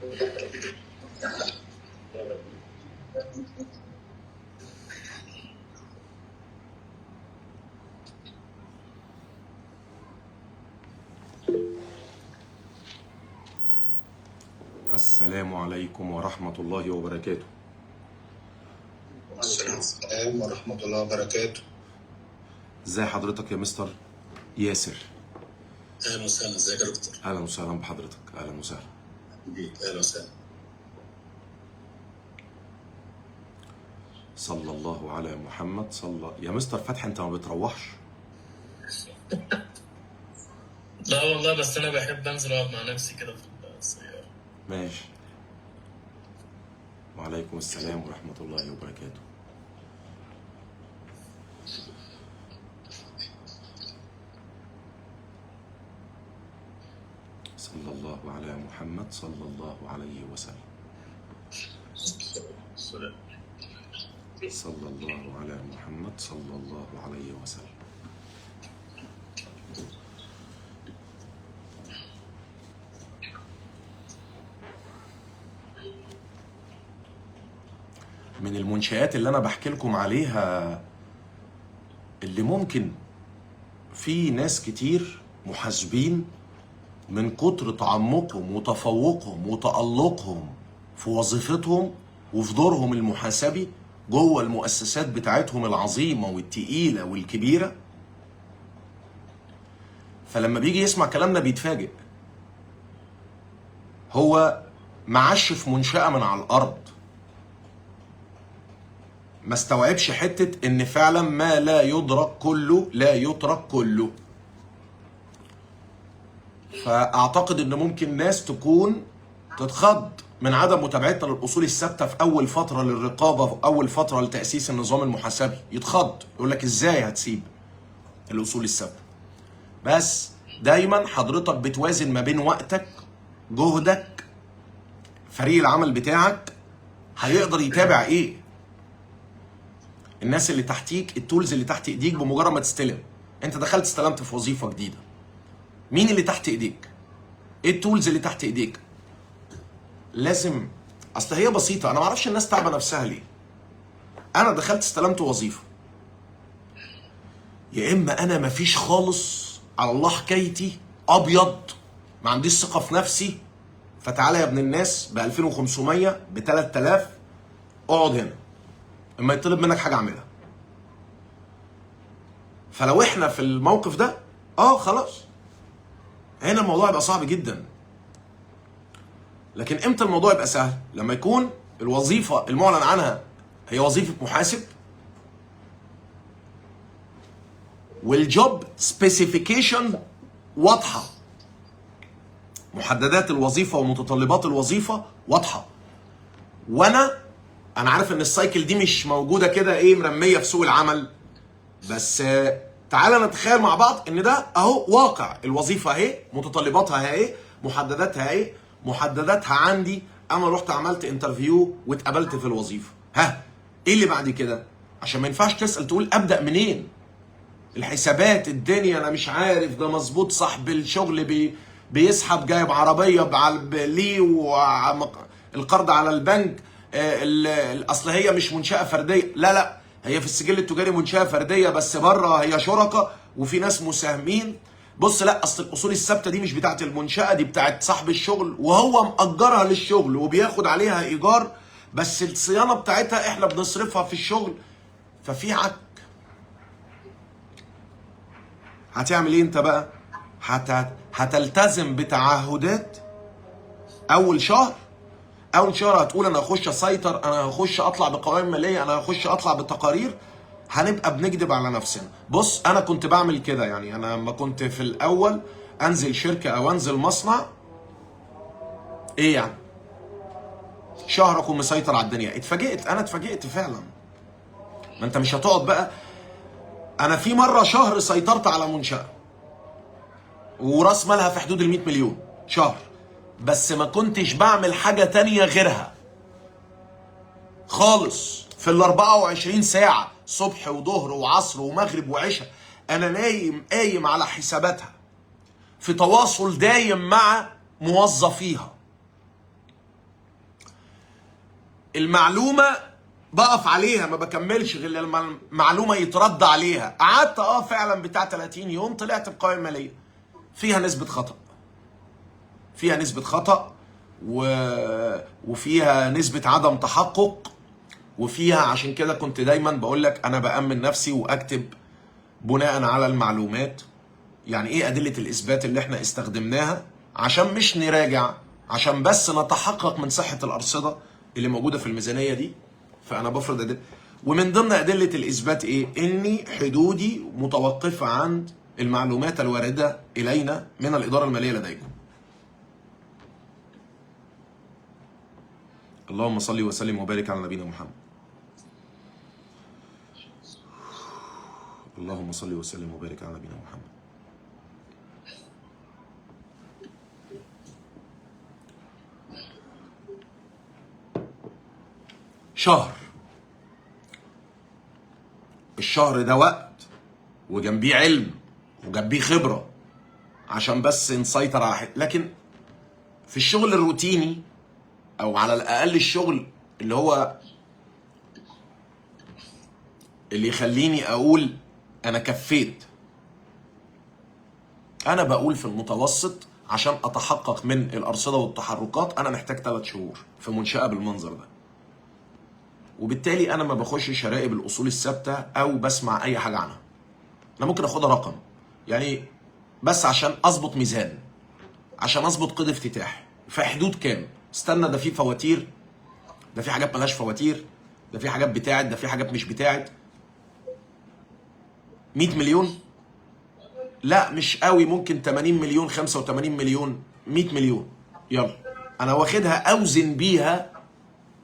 السلام عليكم ورحمة الله وبركاته. وعليكم السلام ورحمة الله وبركاته. ازي حضرتك يا مستر ياسر؟ أهلا وسهلا، ازيك يا دكتور؟ اهلا وسهلا بحضرتك، اهلا وسهلا. بيك، أهلا وسهلا. صلى الله على محمد صلى. يا مستر فتحي انت ما بتروحش؟ لا والله، بس انا بحب انزل اقعد مع نفسي كده في السيارة. ماشي. وعليكم السلام ورحمة الله وبركاته. صلى الله على محمد صلى الله عليه وسلم. السلام. صلى الله على محمد صلى الله عليه وسلم. من المنشآت اللي أنا بحكي لكم عليها اللي ممكن في ناس كتير محاسبين من كتر تعمقهم وتفوقهم وتألقهم في وظيفتهم وفي دورهم المحاسبي جوه المؤسسات بتاعتهم العظيمة والتقيلة والكبيرة، فلما بيجي يسمع كلامنا بيتفاجئ. هو معاش في منشأة من على الأرض، ما استوعبش حتة إن فعلا ما لا يدرك كله لا يترك كله. فأعتقد إن ممكن ناس تكون تتخض من عدم متابعتنا للأصول الثابتة في أول فترة للرقابة، في أول فترة لتأسيس النظام المحاسبي، يتخض يقول لك إزاي هتسيب الأصول الثابتة؟ بس دايما حضرتك بتوازن ما بين وقتك، جهدك، فريق العمل بتاعك هيقدر يتابع إيه، الناس اللي تحتيك، ال tools اللي تحت ايديك. بمجرد ما تستلم، انت دخلت استلمت في وظيفة جديدة، مين اللي تحت ايديك؟ ايه ال tools اللي تحت ايديك؟ لازم، اصل هي بسيطة، انا ما اعرفش الناس تعبه نفسها ليه. انا دخلت استلمت وظيفة، يا اما انا مفيش خالص على الله حكايتي، ابيض، ما عنديش ثقة في نفسي، فتعالى يا ابن الناس ب 2500 ب 3000 اقعد هنا، اما يطلب منك حاجة اعملها. فلو احنا في الموقف ده خلاص هنا الموضوع يبقى صعب جدا. لكن امتى الموضوع يبقى سهل؟ لما يكون الوظيفة المعلن عنها هي وظيفة محاسب، وال job specification واضحة، محددات الوظيفة ومتطلبات الوظيفة واضحة، وانا عارف ان ال cycle دي مش موجودة كده ايه مرمية في سوق العمل، بس تعالى نتخيل مع بعض ان ده اهو واقع الوظيفة اهي، متطلباتها اهي، محدداتها اهي، محدداتها عندي، انا رحت عملت interview واتقبلت في الوظيفة. ها ايه اللي بعد كده؟ عشان ما ينفعش تسال تقول ابدا منين؟ الحسابات، الدنيا، انا مش عارف ده مظبوط، صاحب الشغل بيسحب جايب عربية ليه، والقرض على البنك، اصل هي مش منشأة فردية، لا لا هي في السجل التجاري منشأة فردية بس بره هي شركاء وفي ناس مساهمين. بص لا اصل الاصول الثابتة دي مش بتاعت المنشأة، دي بتاعت صاحب الشغل وهو مأجرها للشغل وبياخد عليها ايجار، بس الصيانة بتاعتها احنا بنصرفها في الشغل. ففي عك. هتعمل ايه انت بقى؟ هتلتزم بتعهدات اول شهر. اول شهر هتقول انا هخش اسيطر، انا هخش اطلع بقوائم ماليه، انا هخش اطلع بتقارير. هنبقى بنكذب على نفسنا. بص انا كنت بعمل كده، يعني انا لما كنت في الاول انزل شركة او انزل مصنع، ايه يعني شهر اكون مسيطر على الدنيا. اتفاجئت، انا اتفاجئت فعلا. ما انت مش هتقعد بقى. انا في مرة شهر سيطرت على منشاه وراس مالها في حدود ال 100 مليون شهر، بس ما كنتش بعمل حاجة تانية غيرها خالص في ال 24 ساعة، صبح وظهر وعصر ومغرب وعشاء، أنا نايم قايم على حساباتها، في تواصل دايم مع موظفيها. المعلومة بقف عليها، ما بكملش غير لما المعلومة يترد عليها. قعدت فعلا بتاع 30 يوم، طلعت بقوائم ماليه فيها نسبه خطأ، فيها نسبه خطأ وفيها نسبه عدم تحقق، وفيها، عشان كده كنت دايما بقول لك انا بأمن نفسي واكتب بناء على المعلومات. يعني ايه ادلة الاثبات اللي احنا استخدمناها؟ عشان مش نراجع، عشان بس نتحقق من صحة الارصده اللي موجودة في الميزانية دي. فانا بفرض ادلة، ومن ضمن ادلة الاثبات ايه؟ اني حدودي متوقفه عند المعلومات الواردة الينا من الادارة المالية لديكم. اللهم صل وسلم وبارك على نبينا محمد. اللهم صل وسلم وبارك على نبينا محمد. شهر، الشهر ده وقت، وجنبيه علم وجنبيه خبرة عشان بس نسيطر على حاجة. لكن في الشغل الروتيني، او على الاقل الشغل اللي هو اللي يخليني اقول انا كفيت، انا بقول في المتوسط عشان اتحقق من الارصده والتحركات انا محتاج 3 شهور في منشاه بالمنظر ده. وبالتالي انا ما بخشش اراقب الاصول الثابتة او بسمع اي حاجة عنها. انا ممكن اخدها رقم يعني بس عشان اظبط ميزان، عشان اظبط قيد افتتاح في حدود كام. استنى، ده في فواتير، ده في حاجات ملهاش فواتير، ده في حاجات بتاعت، ده في حاجات مش بتاعت. 100 مليون؟ لا مش قوي، ممكن 80 مليون، 85 مليون، 100 مليون. يلا انا واخدها اوزن بيها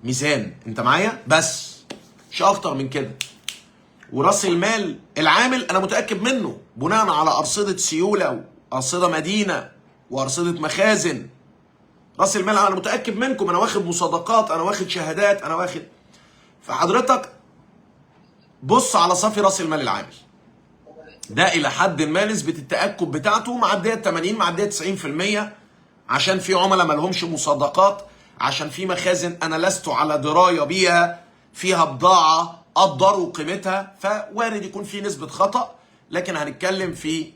ميزان، انت معايا؟ بس مش اكتر من كده. وراس المال العامل انا متاكد منه بناء على ارصده سيولة وارصده مدينة وارصده مخازن. راس المال انا متاكد منكم، انا واخد مصادقات، انا واخد شهادات، انا واخد. فحضرتك بص على صافي راس المال العامل ده، الى حد ما نسبه التاكد بتاعته معدية 80، معدية 90%، عشان في عملاء ما لهمش مصادقات، عشان في مخازن انا لست على دراية بيها، فيها بضاعة قدروا قيمتها، فوارد يكون في نسبه خطا. لكن هنتكلم في،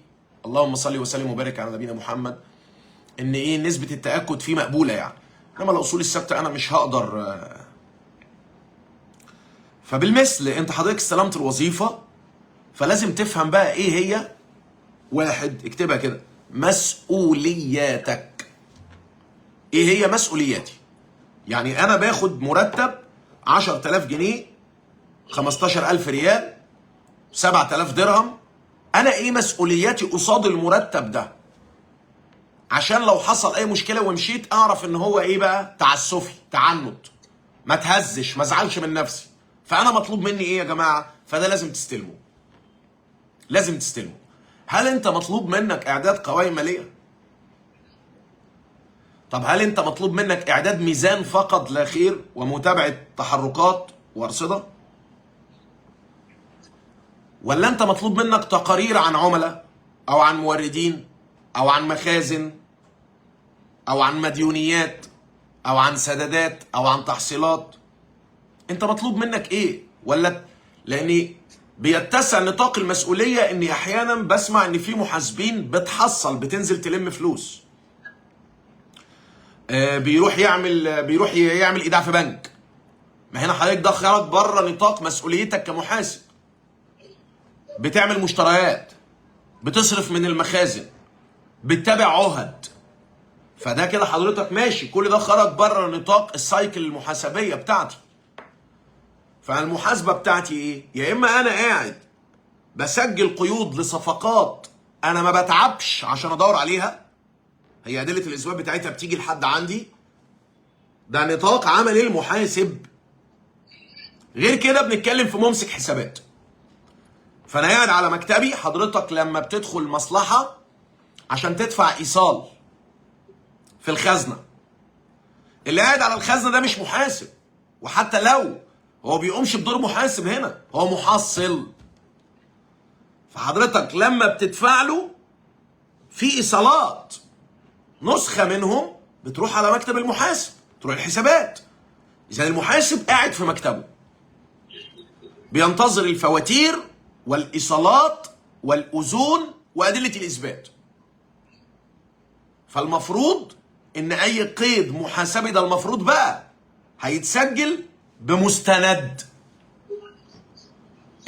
اللهم صل وسلم وبارك على نبينا محمد، ان ايه نسبه التاكد فيه مقبولة يعني. انما الاصول الثابتة انا مش هقدر. فبالمثل انت حضرتك استلمت الوظيفة، فلازم تفهم بقى ايه هي. واحد، اكتبها كده، مسؤولياتك. ايه هي مسؤولياتي؟ يعني انا باخد مرتب 10000 جنيه، 15000 ريال، 7000 درهم. انا ايه مسؤولياتي قصاد المرتب ده؟ عشان لو حصل اي مشكلة ومشيت اعرف ان هو ايه بقى، تعسفي، تعنت، ما تهزش، ما ازعلش من نفسي. فانا مطلوب مني ايه يا جماعة؟ فده لازم تستلمه، لازم تستلمه. هل انت مطلوب منك اعداد قوائم ماليه؟ طب هل انت مطلوب منك اعداد ميزان فقط لا خير ومتابعة تحركات وارصده؟ ولا انت مطلوب منك تقارير عن عملاء او عن موردين او عن مخازن او عن مديونيات او عن سدادات او عن تحصيلات؟ انت مطلوب منك ايه؟ ولا لان بيتسع نطاق المسؤولية، اني احيانا بسمع ان في محاسبين بتحصل، بتنزل تلم فلوس، بيروح يعمل ايداع في بنك. ما هنا حضرتك ده خرج بره نطاق مسؤوليتك كمحاسب. بتعمل مشتريات، بتصرف من المخازن، بتتابع عهد، فده كده حضرتك ماشي، كل ده خرج بره نطاق السايكل المحاسبيه بتاعتي. فالمحاسبه بتاعتي ايه؟ يا اما انا قاعد بسجل قيود لصفقات انا ما بتعبش عشان ادور عليها، هي ادلة الاثبات بتاعتها بتيجي لحد عندي، ده نطاق عمل المحاسب. غير كده بنتكلم في ممسك حسابات. فانا قاعد على مكتبي، حضرتك لما بتدخل مصلحة عشان تدفع ايصال في الخزنة، اللي قاعد على الخزنة ده مش محاسب، وحتى لو هو بيقومش بدور محاسب هنا، هو محصل. فحضرتك لما بتدفع له في ايصالات، نسخه منهم بتروح على مكتب المحاسب، تروح الحسابات. اذا المحاسب قاعد في مكتبه بينتظر الفواتير والايصالات والاذون وادلة الاثبات. فالمفروض ان اي قيد محاسبي ده المفروض بقى هيتسجل بمستند.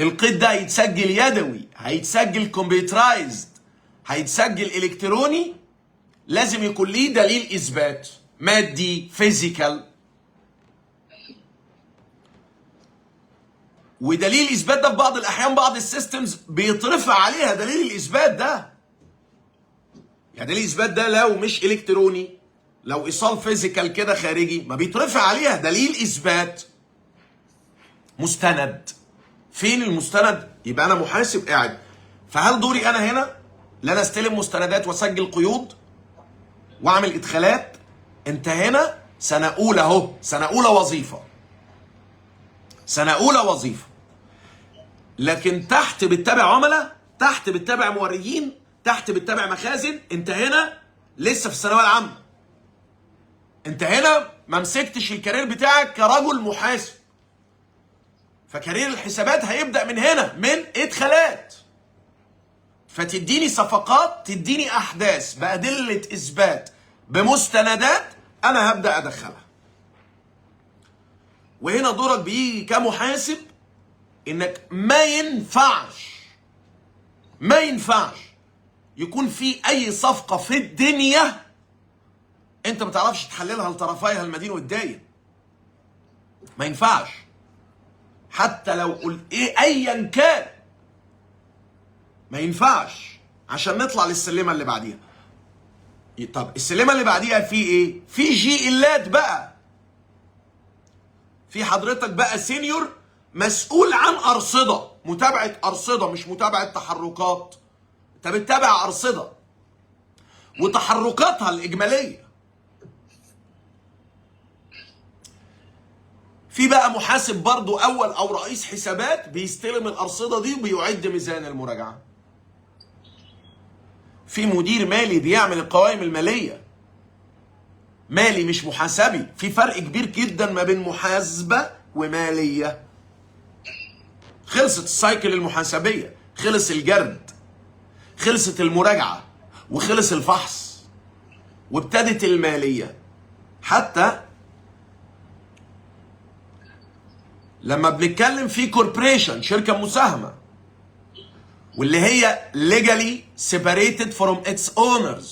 القيد ده هيتسجل يدوي، هيتسجل computerized، هيتسجل الكتروني، لازم يكون ليه دليل اثبات مادي physical. ودليل الاثبات ده في بعض الاحيان بعض ال systems بيترفع عليها دليل الاثبات ده. يعني دليل الاثبات ده لو مش الكتروني، لو ايصال physical كده خارجي، ما بيترفع عليها دليل اثبات مستند. فين المستند؟ يبقى انا محاسب قاعد، فهل دوري انا هنا لا انا استلم مستندات واسجل قيود واعمل ادخالات؟ انت هنا سنة اولى اهو، سنة اولى وظيفة، سنة اولى وظيفة. لكن تحت بتتابع عملاء، تحت بتتابع موردين، تحت بتتابع مخازن. انت هنا لسه في الثانوية العامة، انت هنا ما مسكتش ال career بتاعك كرجل محاسب. ف career الحسابات هيبدا من هنا، من ادخالات. فتديني صفقات، تديني احداث بادلة اثبات بمستندات، انا هبدا ادخلها. وهنا دورك بيجي كمحاسب انك ما ينفعش يكون في اي صفقة في الدنيا انت ما تعرفش تحللها لطرفيها المدين والداين. ما ينفعش، حتى لو قلت ايه ايا كان ما ينفعش، عشان نطلع للسلمه اللي بعديها. طب السلمه اللي بعديها في ايه؟ في GL ات بقى، في حضرتك بقى senior مسؤول عن ارصده، متابعه ارصده، مش متابعه تحركات. انت بتتابع ارصده وتحركاتها الاجمالية. في بقى محاسب برضو اول او رئيس حسابات بيستلم الارصده دي وبيعد ميزان المراجعة. في مدير مالي بيعمل القوائم المالية، مالي مش محاسبي. في فرق كبير جدا ما بين محاسبه وماليه. خلصت ال cycle المحاسبيه، خلص الجرد، خلصت المراجعة، وخلص الفحص، وابتدت المالية. حتى لما بنتكلم في corporation، شركة مساهمة، واللي هي legally separated from its owners،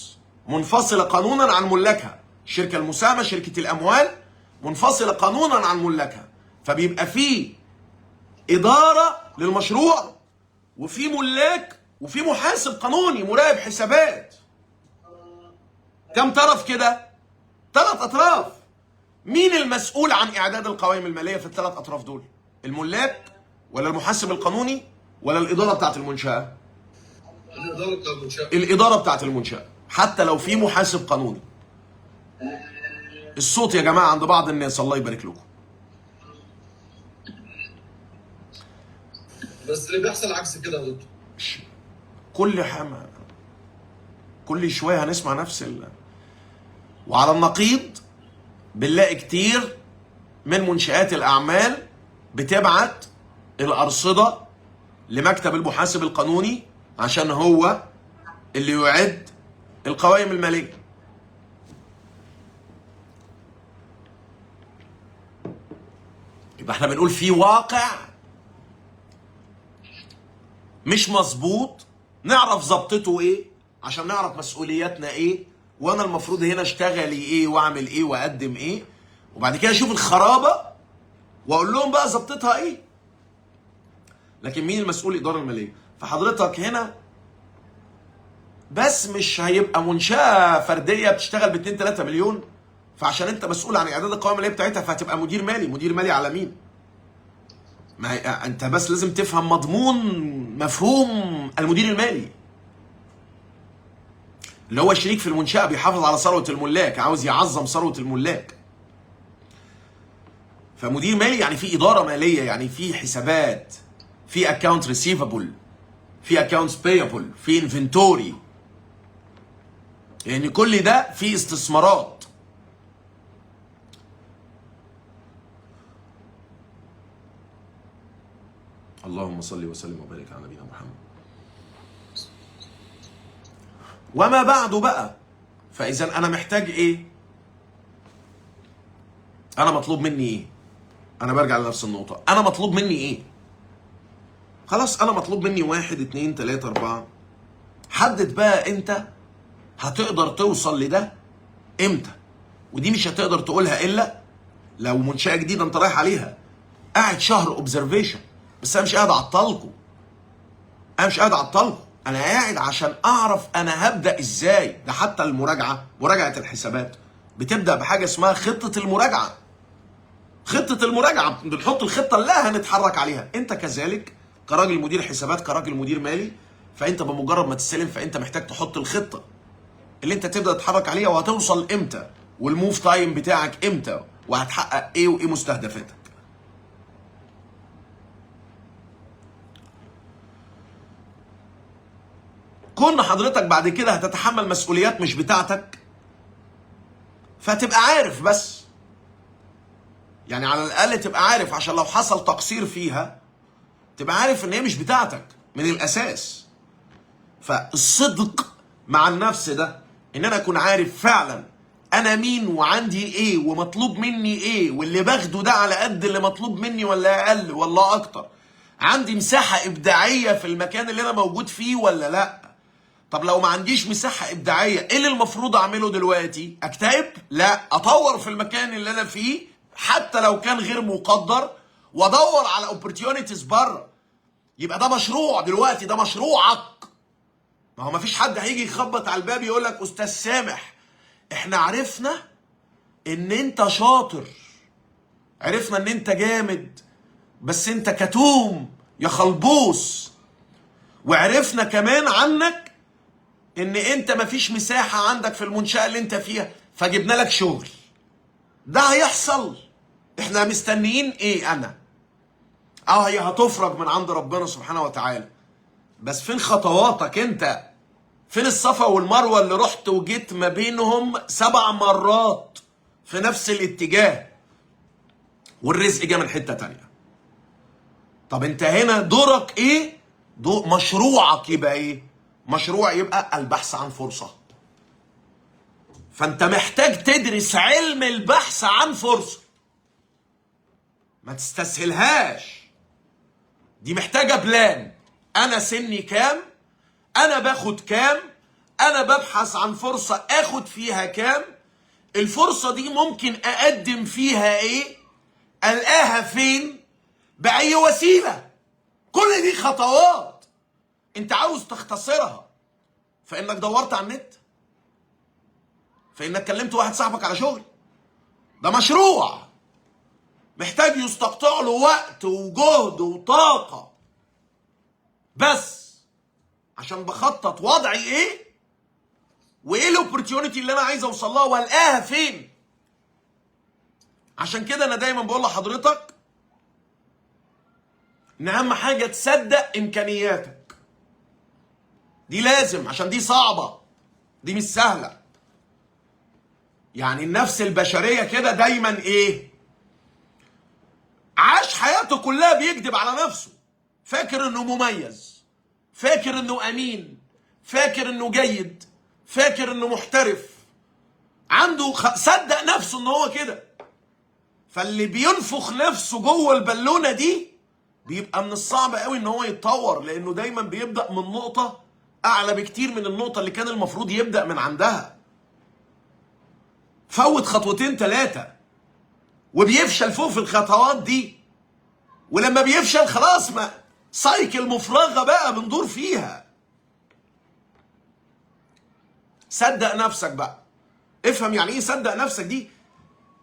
منفصلة قانونا عن ملاكها. الشركة المساهمة، شركة الاموال، منفصلة قانونا عن ملاكها، فبيبقى في ادارة للمشروع وفي ملاك وفي محاسب قانوني مراقب حسابات. كم طرف كده؟ 3 اطراف. مين المسؤول عن اعداد القوائم المالية في ال3 اطراف دول؟ الملاك ولا المحاسب القانوني ولا الادارة بتاعت المنشاة؟ الادارة بتاعت المنشاة. الادارة بتاعت المنشاة، حتى لو في محاسب قانوني. الصوت يا جماعة عند بعض الناس، الله يبارك لكم. بس اللي بيحصل عكس كده يا دكتور. كل حما كل شوية هنسمع نفس وعلى النقيض بنلاقي كتير من منشآت الأعمال بتبعت الأرصدة لمكتب المحاسب القانوني عشان هو اللي يعد القوائم المالية. يبقى احنا بنقول في واقع مش مظبوط، نعرف ظبطته ايه عشان نعرف مسؤولياتنا ايه، وانا المفروض هنا اشتغل ايه واعمل ايه واقدم ايه، وبعد كده اشوف الخرابه واقول لهم بقى ظبطتها ايه. لكن مين المسؤول؟ الادارة المالية. فحضرتك هنا بس مش هيبقى منشاه فردية بتشتغل ب 2 3 مليون، فعشان انت مسؤول عن اعداد القوائم المالية بتاعتها فهتبقى مدير مالي. مدير مالي على مين؟ ما انت بس لازم تفهم مضمون مفهوم المدير المالي، اللي هو شريك في المنشأة، بيحافظ على ثروة الملاك، عاوز يعظم ثروة الملاك. فمدير مالي يعني في إدارة مالية، يعني في حسابات، في account receivable، في accounts payable، في inventory، يعني كل ده في استثمارات. اللهم صل وسلم وبارك على نبينا محمد. وما بعده بقى، فاذا انا محتاج ايه؟ انا مطلوب مني ايه؟ انا برجع لنفس النقطة، انا مطلوب مني ايه؟ خلاص انا مطلوب مني 1 2 3 4. حدد بقى انت هتقدر توصل لده امتى، ودي مش هتقدر تقولها الا لو منشأة جديدة انت رايح عليها. قاعد شهر observation، بس انا مش قاعد اعطلكم، انا مش قاعد اعطلكم، انا قاعد عشان اعرف انا هبدأ ازاي. ده حتى المراجعة، مراجعة الحسابات بتبدأ بحاجة اسمها خطة المراجعة. خطة المراجعة بنحط الخطة اللي هنتحرك عليها. انت كذلك كراجل مدير حسابات، كراجل مدير مالي، فانت بمجرد ما تستلم فانت محتاج تحط الخطة اللي انت تبدأ تتحرك عليها، وهتوصل امتى، وال move time بتاعك امتى، وهتحقق ايه، وايه مستهدفاتك. كون حضرتك بعد كده هتتحمل مسؤوليات مش بتاعتك، فتبقى عارف بس، يعني على الاقل تبقى عارف، عشان لو حصل تقصير فيها تبقى عارف ان هي مش بتاعتك من الاساس. فالصدق مع النفس ده، ان انا اكون عارف فعلا انا مين وعندي ايه ومطلوب مني ايه، واللي باخده ده على قد اللي مطلوب مني ولا اقل ولا اكتر، عندي مساحة ابداعية في المكان اللي انا موجود فيه ولا لا. طب لو ما عنديش مساحة ابداعية ايه اللي المفروض اعمله دلوقتي؟ اكتئب؟ لا، اطور في المكان اللي انا فيه حتى لو كان غير مقدر، وادور على opportunities بره. يبقى ده مشروع دلوقتي، ده مشروعك. ما هو ما فيش حد هيجي يخبط على الباب يقول لك استاذ سامح احنا عرفنا ان انت شاطر، عرفنا ان انت جامد، بس انت كتوم يا خلبوس، وعرفنا كمان عنك ان انت مفيش مساحة عندك في المنشأة اللي انت فيها، فجبنا لك شغل. ده هيحصل؟ احنا مستنيين ايه؟ انا هي هتفرج من عند ربنا سبحانه وتعالى، بس فين خطواتك انت؟ فين الصفا والمروة اللي رحت وجيت ما بينهم 7 مرات في نفس الاتجاه، والرزق جه من حتة تانية؟ طب انت هنا دورك ايه؟ مشروعك يبقى ايه؟ مشروع يبقى البحث عن فرصة. فانت محتاج تدرس علم البحث عن فرصة، ما تستسهلهاش، دي محتاجة بلان. انا سني كام؟ انا باخد كام؟ انا ببحث عن فرصة اخد فيها كام؟ الفرصة دي ممكن اقدم فيها ايه؟ القاها فين؟ بأي وسيلة؟ كل دي خطوات انت عاوز تختصرها. فانك دورت على النت، فانك كلمت واحد صاحبك على شغل، ده مشروع محتاج يستقطع له وقت وجهد وطاقة، بس عشان بخطط وضعي ايه، وايه ال opportunity اللي انا عايز اوصل لها، والقاها فين. عشان كده انا دايما بقول لحضرتك ان اهم حاجة تصدق امكانياتك، دي لازم، عشان دي صعبة، دي مش سهلة. يعني النفس البشرية كده دايما ايه؟ عاش حياته كلها بيكذب على نفسه، فاكر انه مميز، فاكر انه امين، فاكر انه جيد، فاكر انه محترف، عنده صدق نفسه ان هو كده. فاللي بينفخ نفسه جوه البالونة دي بيبقى من الصعب قوي ان هو يتطور، لانه دايما بيبدأ من نقطة اعلى بكتير من النقطة اللي كان المفروض يبدأ من عندها. فوت خطوتين 3 وبيفشل فوق في الخطوات دي، ولما بيفشل خلاص ما سايكل مفرغة بقى بندور فيها. صدق نفسك بقى، افهم يعني ايه صدق نفسك دي.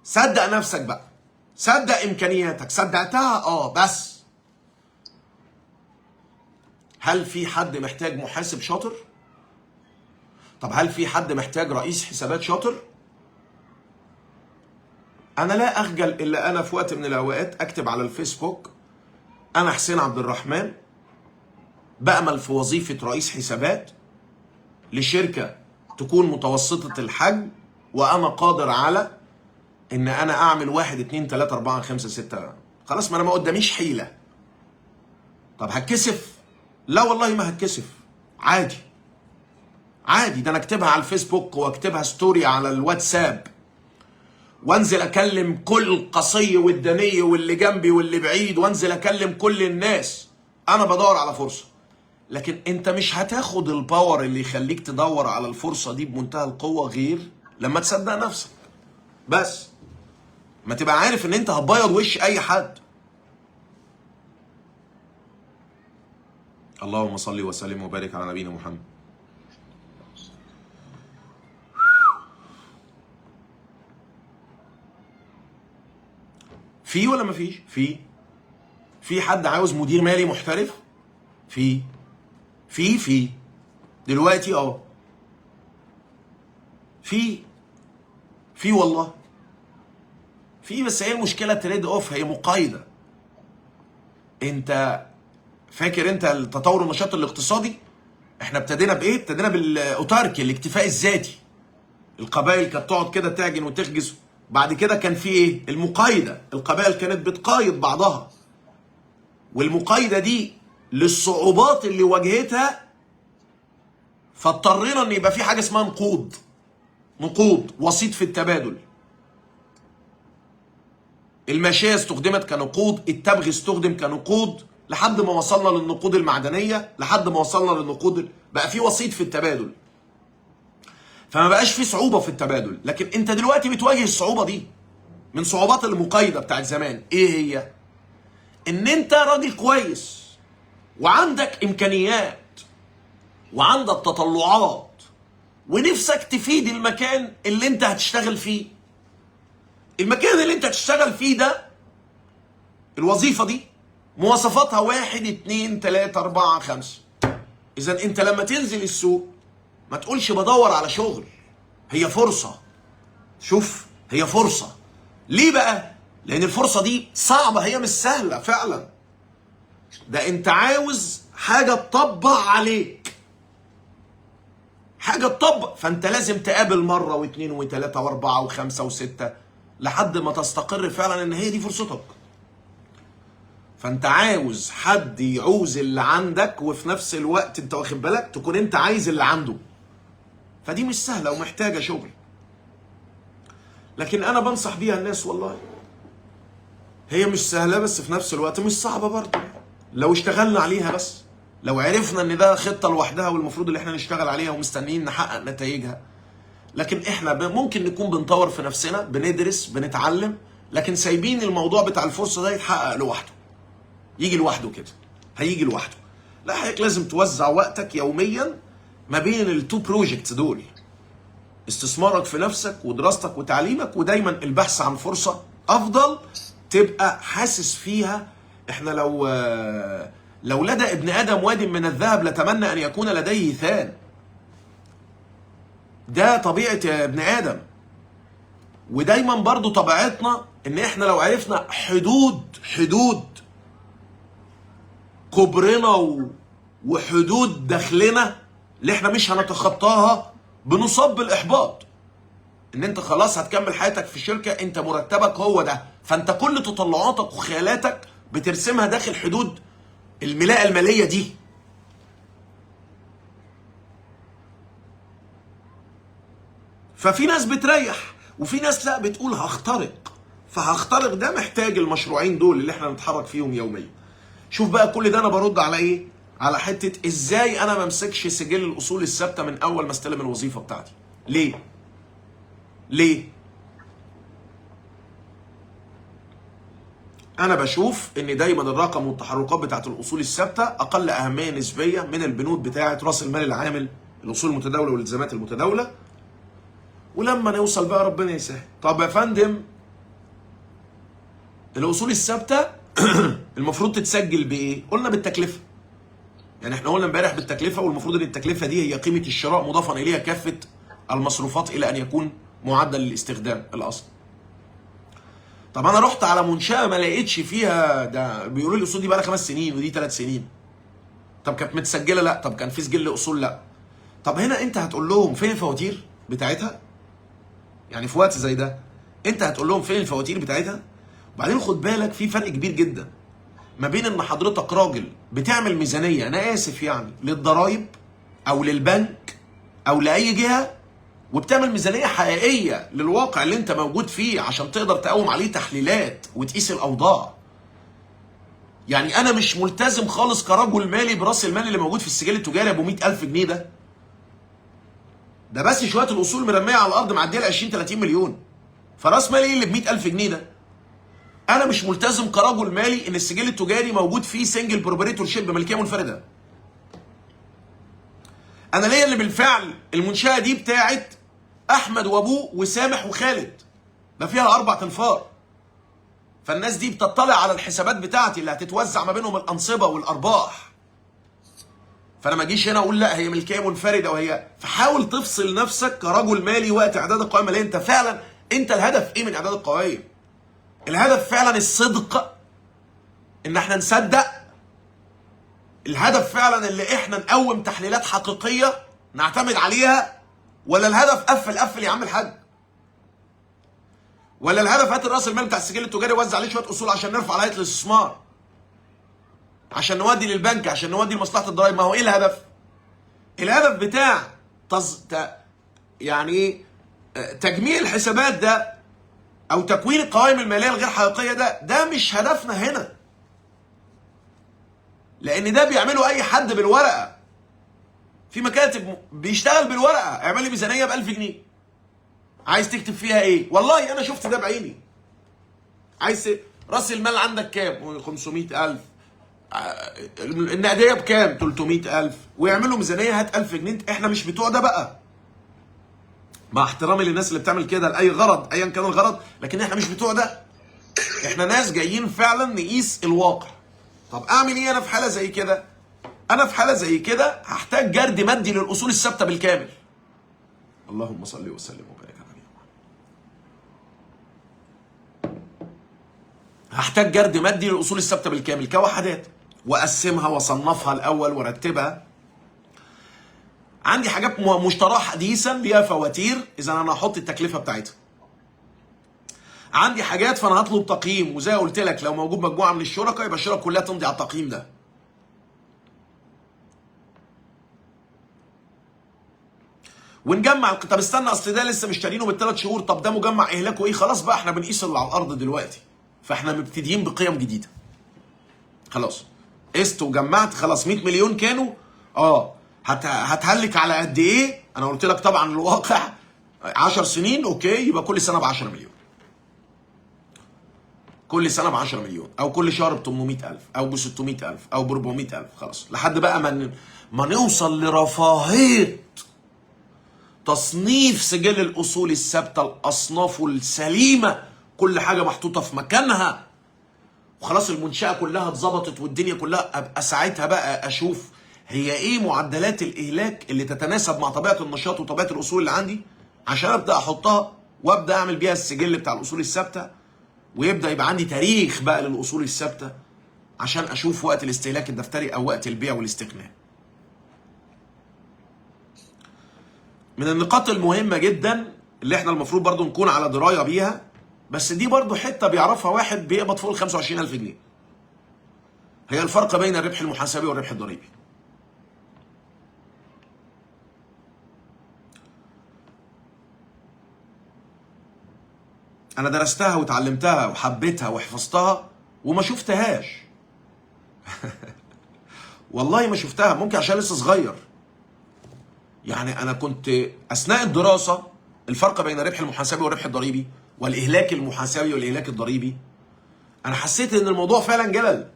صدق نفسك بقى، صدق امكانياتك، صدقتها بس. هل في حد محتاج محاسب شاطر؟ طب هل في حد محتاج رئيس حسابات شاطر؟ انا لا اخجل الا انا في وقت من الاوقات اكتب على الفيسبوك انا حسين عبد الرحمن بأمل في وظيفة رئيس حسابات لشركة تكون متوسطة الحجم، وانا قادر على ان انا اعمل 1 2 3 4 5 6. خلاص، ما انا ما قداميش حيلة. طب هتكسف؟ لا والله ما هتكسف، عادي عادي. ده انا اكتبها على الفيسبوك واكتبها story على الواتساب، وانزل اكلم كل قصي والدني واللي جنبي واللي بعيد، وانزل اكلم كل الناس انا بدور على فرصة. لكن انت مش هتاخد ال power اللي يخليك تدور على الفرصة دي بمنتهى القوة غير لما تصدق نفسك. بس ما تبقى عارف ان انت هتبيض وش اي حد. اللهم صل وسلم وبارك على نبينا محمد. في ولا ما فيش؟ في حد عاوز مدير مالي محترف؟ في في في دلوقتي في والله في. بس هي المشكلة trade off، هي مقايضه. انت فاكر انت التطور النشاط الاقتصادي؟ احنا ابتدينا بايه؟ ابتدينا بال autarky، الاكتفاء الذاتي. القبائل كانت تقعد كده تعجن وتخجز. بعد كده كان في ايه؟ المقايضة. القبائل كانت بتقايض بعضها، والمقايضه دي للصعوبات اللي واجهتها، فاضطرينا ان يبقى في حاجة اسمها نقود، نقود وسيط في التبادل. الماشية استخدمت كنقود، التبغ استخدم كنقود، لحد ما وصلنا للنقود المعدنية، لحد ما وصلنا للنقود، بقى في وسيط في التبادل، فما بقاش في صعوبة في التبادل. لكن انت دلوقتي بتواجه الصعوبة دي من صعوبات المقايضة بتاعت زمان. ايه هي؟ ان انت راجل كويس وعندك امكانيات وعندك تطلعات ونفسك تفيد المكان اللي انت هتشتغل فيه. المكان اللي انت هتشتغل فيه ده، الوظيفة دي مواصفاتها 1 2 3 4 5. اذا انت لما تنزل السوق ما تقولش بدور على شغل، هي فرصة. شوف، هي فرصة. ليه بقى؟ لأن الفرصة دي صعبة، هي مش سهلة فعلا. ده انت عاوز حاجة تطبق عليك، حاجة تطبق، فانت لازم تقابل مرة واثنين وثلاثة واربعة وخمسة وستة لحد ما تستقر فعلا ان هي دي فرصتك. فانت عاوز حد يعوز اللي عندك، وفي نفس الوقت انت واخد بالك تكون انت عايز اللي عنده. فدي مش سهلة ومحتاجة شغل، لكن انا بنصح بيها الناس والله. هي مش سهلة بس في نفس الوقت مش صعبة برضه لو اشتغلنا عليها، بس لو عرفنا ان ده خطة لوحدها والمفروض اللي احنا نشتغل عليها ومستنيين نحقق نتائجها. لكن احنا ممكن نكون بنطور في نفسنا، بندرس، بنتعلم، لكن سايبين الموضوع بتاع الفرصة ده يتحقق لوحده، يجي لوحده كده، هيجي لوحده. لا، حضرتك لازم توزع وقتك يوميا ما بين ال two projects دول، استثمارك في نفسك ودراستك وتعليمك، ودايما البحث عن فرصة افضل تبقى حاسس فيها. احنا لو لدى ابن ادم واد من الذهب لتمنى ان يكون لديه ثان. ده طبيعة ابن ادم. ودايما برضو طبيعتنا ان احنا لو عرفنا حدود كبرنا وحدود دخلنا اللي احنا مش هنتخطاها، بنصاب بالاحباط. ان انت خلاص هتكمل حياتك في شركة، انت مرتبك هو ده، فانت كل تطلعاتك وخيالاتك بترسمها داخل حدود الملاءة المالية دي. ففي ناس بتريح وفي ناس لا، بتقول هخترق. فهخترق ده محتاج المشروعين دول اللي احنا نتحرك فيهم يوميا. شوف بقى كل ده انا برد على ايه؟ على حتة ازاي انا ما امسكش سجل الاصول الثابتة من اول ما استلم الوظيفة بتاعتي. ليه؟ ليه؟ انا بشوف ان دايما الرقم والتحركات بتاعت الاصول الثابتة اقل اهمية نسبيه من البنود بتاعت راس المال العامل، الاصول المتداولة والالتزامات المتداولة. ولما نوصل بقى ربنا يسهل. طب يا فندم الاصول الثابتة المفروض تتسجل بايه؟ قلنا بالتكلفه. يعني احنا قلنا امبارح بالتكلفه، والمفروض ان التكلفة دي هي قيمة الشراء مضافا اليها كافة المصروفات الى ان يكون معدل الاستخدام الاصلي. طب انا رحت على منشاه ما لقيتش فيها، ده بيقولوا لي الاصول دي بقى لها 5 سنين ودي 3 سنين. طب كانت متسجله؟ لا. طب كان في سجل اصول؟ لا. طب هنا انت هتقول لهم فين الفواتير بتاعتها؟ يعني في وقت زي ده انت هتقول لهم فين الفواتير بتاعتها؟ وبعدين خد بالك في فرق كبير جدا ما بين ان حضرتك راجل بتعمل ميزانية، انا اسف يعني، للضرايب او للبنك او لاي جهة، وبتعمل ميزانية حقيقية للواقع اللي انت موجود فيه عشان تقدر تقوم عليه تحليلات وتقيس الاوضاع. يعني انا مش ملتزم خالص كرجل مالي براس المال اللي موجود في السجل التجاري ابو 100,000 جنيه ده. ده بس شوية الاصول مرمية على الارض معدية ل 20 30 مليون. فراس مالي ايه اللي ب 100,000 جنيه ده؟ انا مش ملتزم كرجل مالي ان السجل التجاري موجود فيه single proprietorship، ملكية منفردة. انا ليا اللي بالفعل المنشاة دي بتاعت احمد وابوه وسامح وخالد، ده فيها 4 انفار. فالناس دي بتطلع على الحسابات بتاعتي اللي هتتوزع ما بينهم الانصبه والارباح. فانا ما اجيش هنا اقول لا هي ملكية منفردة وهي، فحاول تفصل نفسك كرجل مالي وقت اعداد القوائم المالية. انت فعلا انت الهدف ايه من اعداد القوائم؟ الهدف فعلا الصدق، ان احنا نصدق. الهدف فعلا اللي احنا نقوم تحليلات حقيقية نعتمد عليها، ولا الهدف قفل قفل يا عم الحاج؟ ولا الهدف هات راس المال بتاع السجل التجاري وزع عليه شوية اصول عشان نرفع هيئة الاستثمار، عشان نودي للبنك، عشان نودي لمصلحة الضرايب؟ ما هو ايه الهدف؟ الهدف بتاع يعني ايه تجميع الحسابات ده او تكوين القوائم المالية الغير حقيقية ده، ده مش هدفنا هنا. لان ده بيعمله اي حد بالورقة. في مكاتب بيشتغل بالورقة، اعمل لي ميزانية ب 1000 جنيه. عايز تكتب فيها ايه؟ والله انا شفت ده بعيني. عايز راس المال عندك كام؟ 500,000. النقدية بكام؟ 300,000. ويعملوا ميزانية هات 1000 جنيه. احنا مش بتوع ده بقى. مع احترامي للناس اللي بتعمل كده لاي غرض ايا كان الغرض، لكن احنا مش بتوع ده. احنا ناس جايين فعلا نقيس الواقع. طب اعمل ايه انا في حاله زي كده؟ انا في حاله زي كده هحتاج جرد مادي للاصول الثابتة بالكامل. اللهم صل وسلم وبارك على نبينا محمد. هحتاج جرد مادي للاصول الثابتة بالكامل كوحدات، واقسمها واصنفها الاول وارتبها. عندي حاجات مشتراه حديثا ليها فواتير، اذا انا هحط التكلفة بتاعتها. عندي حاجات فانا هطلب تقييم، وزي ما قلت لك لو موجود مجموعة من الشركاء يبقى الشركة كلها تمضي على التقييم ده. ونجمع. طب استنى، اصل ده لسه مشترينه من 3 شهور، طب ده مجمع اهلاكه ايه؟ خلاص بقى احنا بنقيس اللي على الارض دلوقتي، فاحنا مبتدئين بقيم جديدة. خلاص قست وجمعت، خلاص 100 مليون كانوا، هتهلك على قد ايه؟ انا قلت لك طبعا الواقع 10 سنين، okay، يبقى كل سنة ب 10 مليون. كل سنة ب 10 مليون، او كل شهر ب 800,000 او ب 600,000 او ب 400,000، خلاص لحد بقى ما نوصل لرفاهيه تصنيف سجل الاصول الثابتة، الاصناف السليمة، كل حاجة محطوطة في مكانها، وخلاص المنشاة كلها اتظبطت والدنيا كلها. ابقى ساعتها بقى اشوف هي ايه معدلات الاهلاك اللي تتناسب مع طبيعة النشاط وطبيعه الاصول اللي عندي، عشان ابدا احطها وابدا اعمل بيها السجل بتاع الاصول الثابتة، ويبدا يبقى عندي تاريخ بقى للاصول الثابتة عشان اشوف وقت الاستهلاك الدفتري او وقت البيع والاستغناء. من النقاط المهمة جدا اللي احنا المفروض برضو نكون على دراية بيها، بس دي برضو حتة بيعرفها واحد بيقبض فوق ال 25,000 جنيه، هي الفرق بين الربح المحاسبي والربح الضريبي. انا درستها وتعلمتها وحبيتها وحفظتها وما شفتهاش. والله ما شفتها، ممكن عشان لسه صغير. يعني انا كنت اثناء الدراسة الفرق بين الربح المحاسبي والربح الضريبي والاهلاك المحاسبي والاهلاك الضريبي، انا حسيت ان الموضوع فعلا جلل،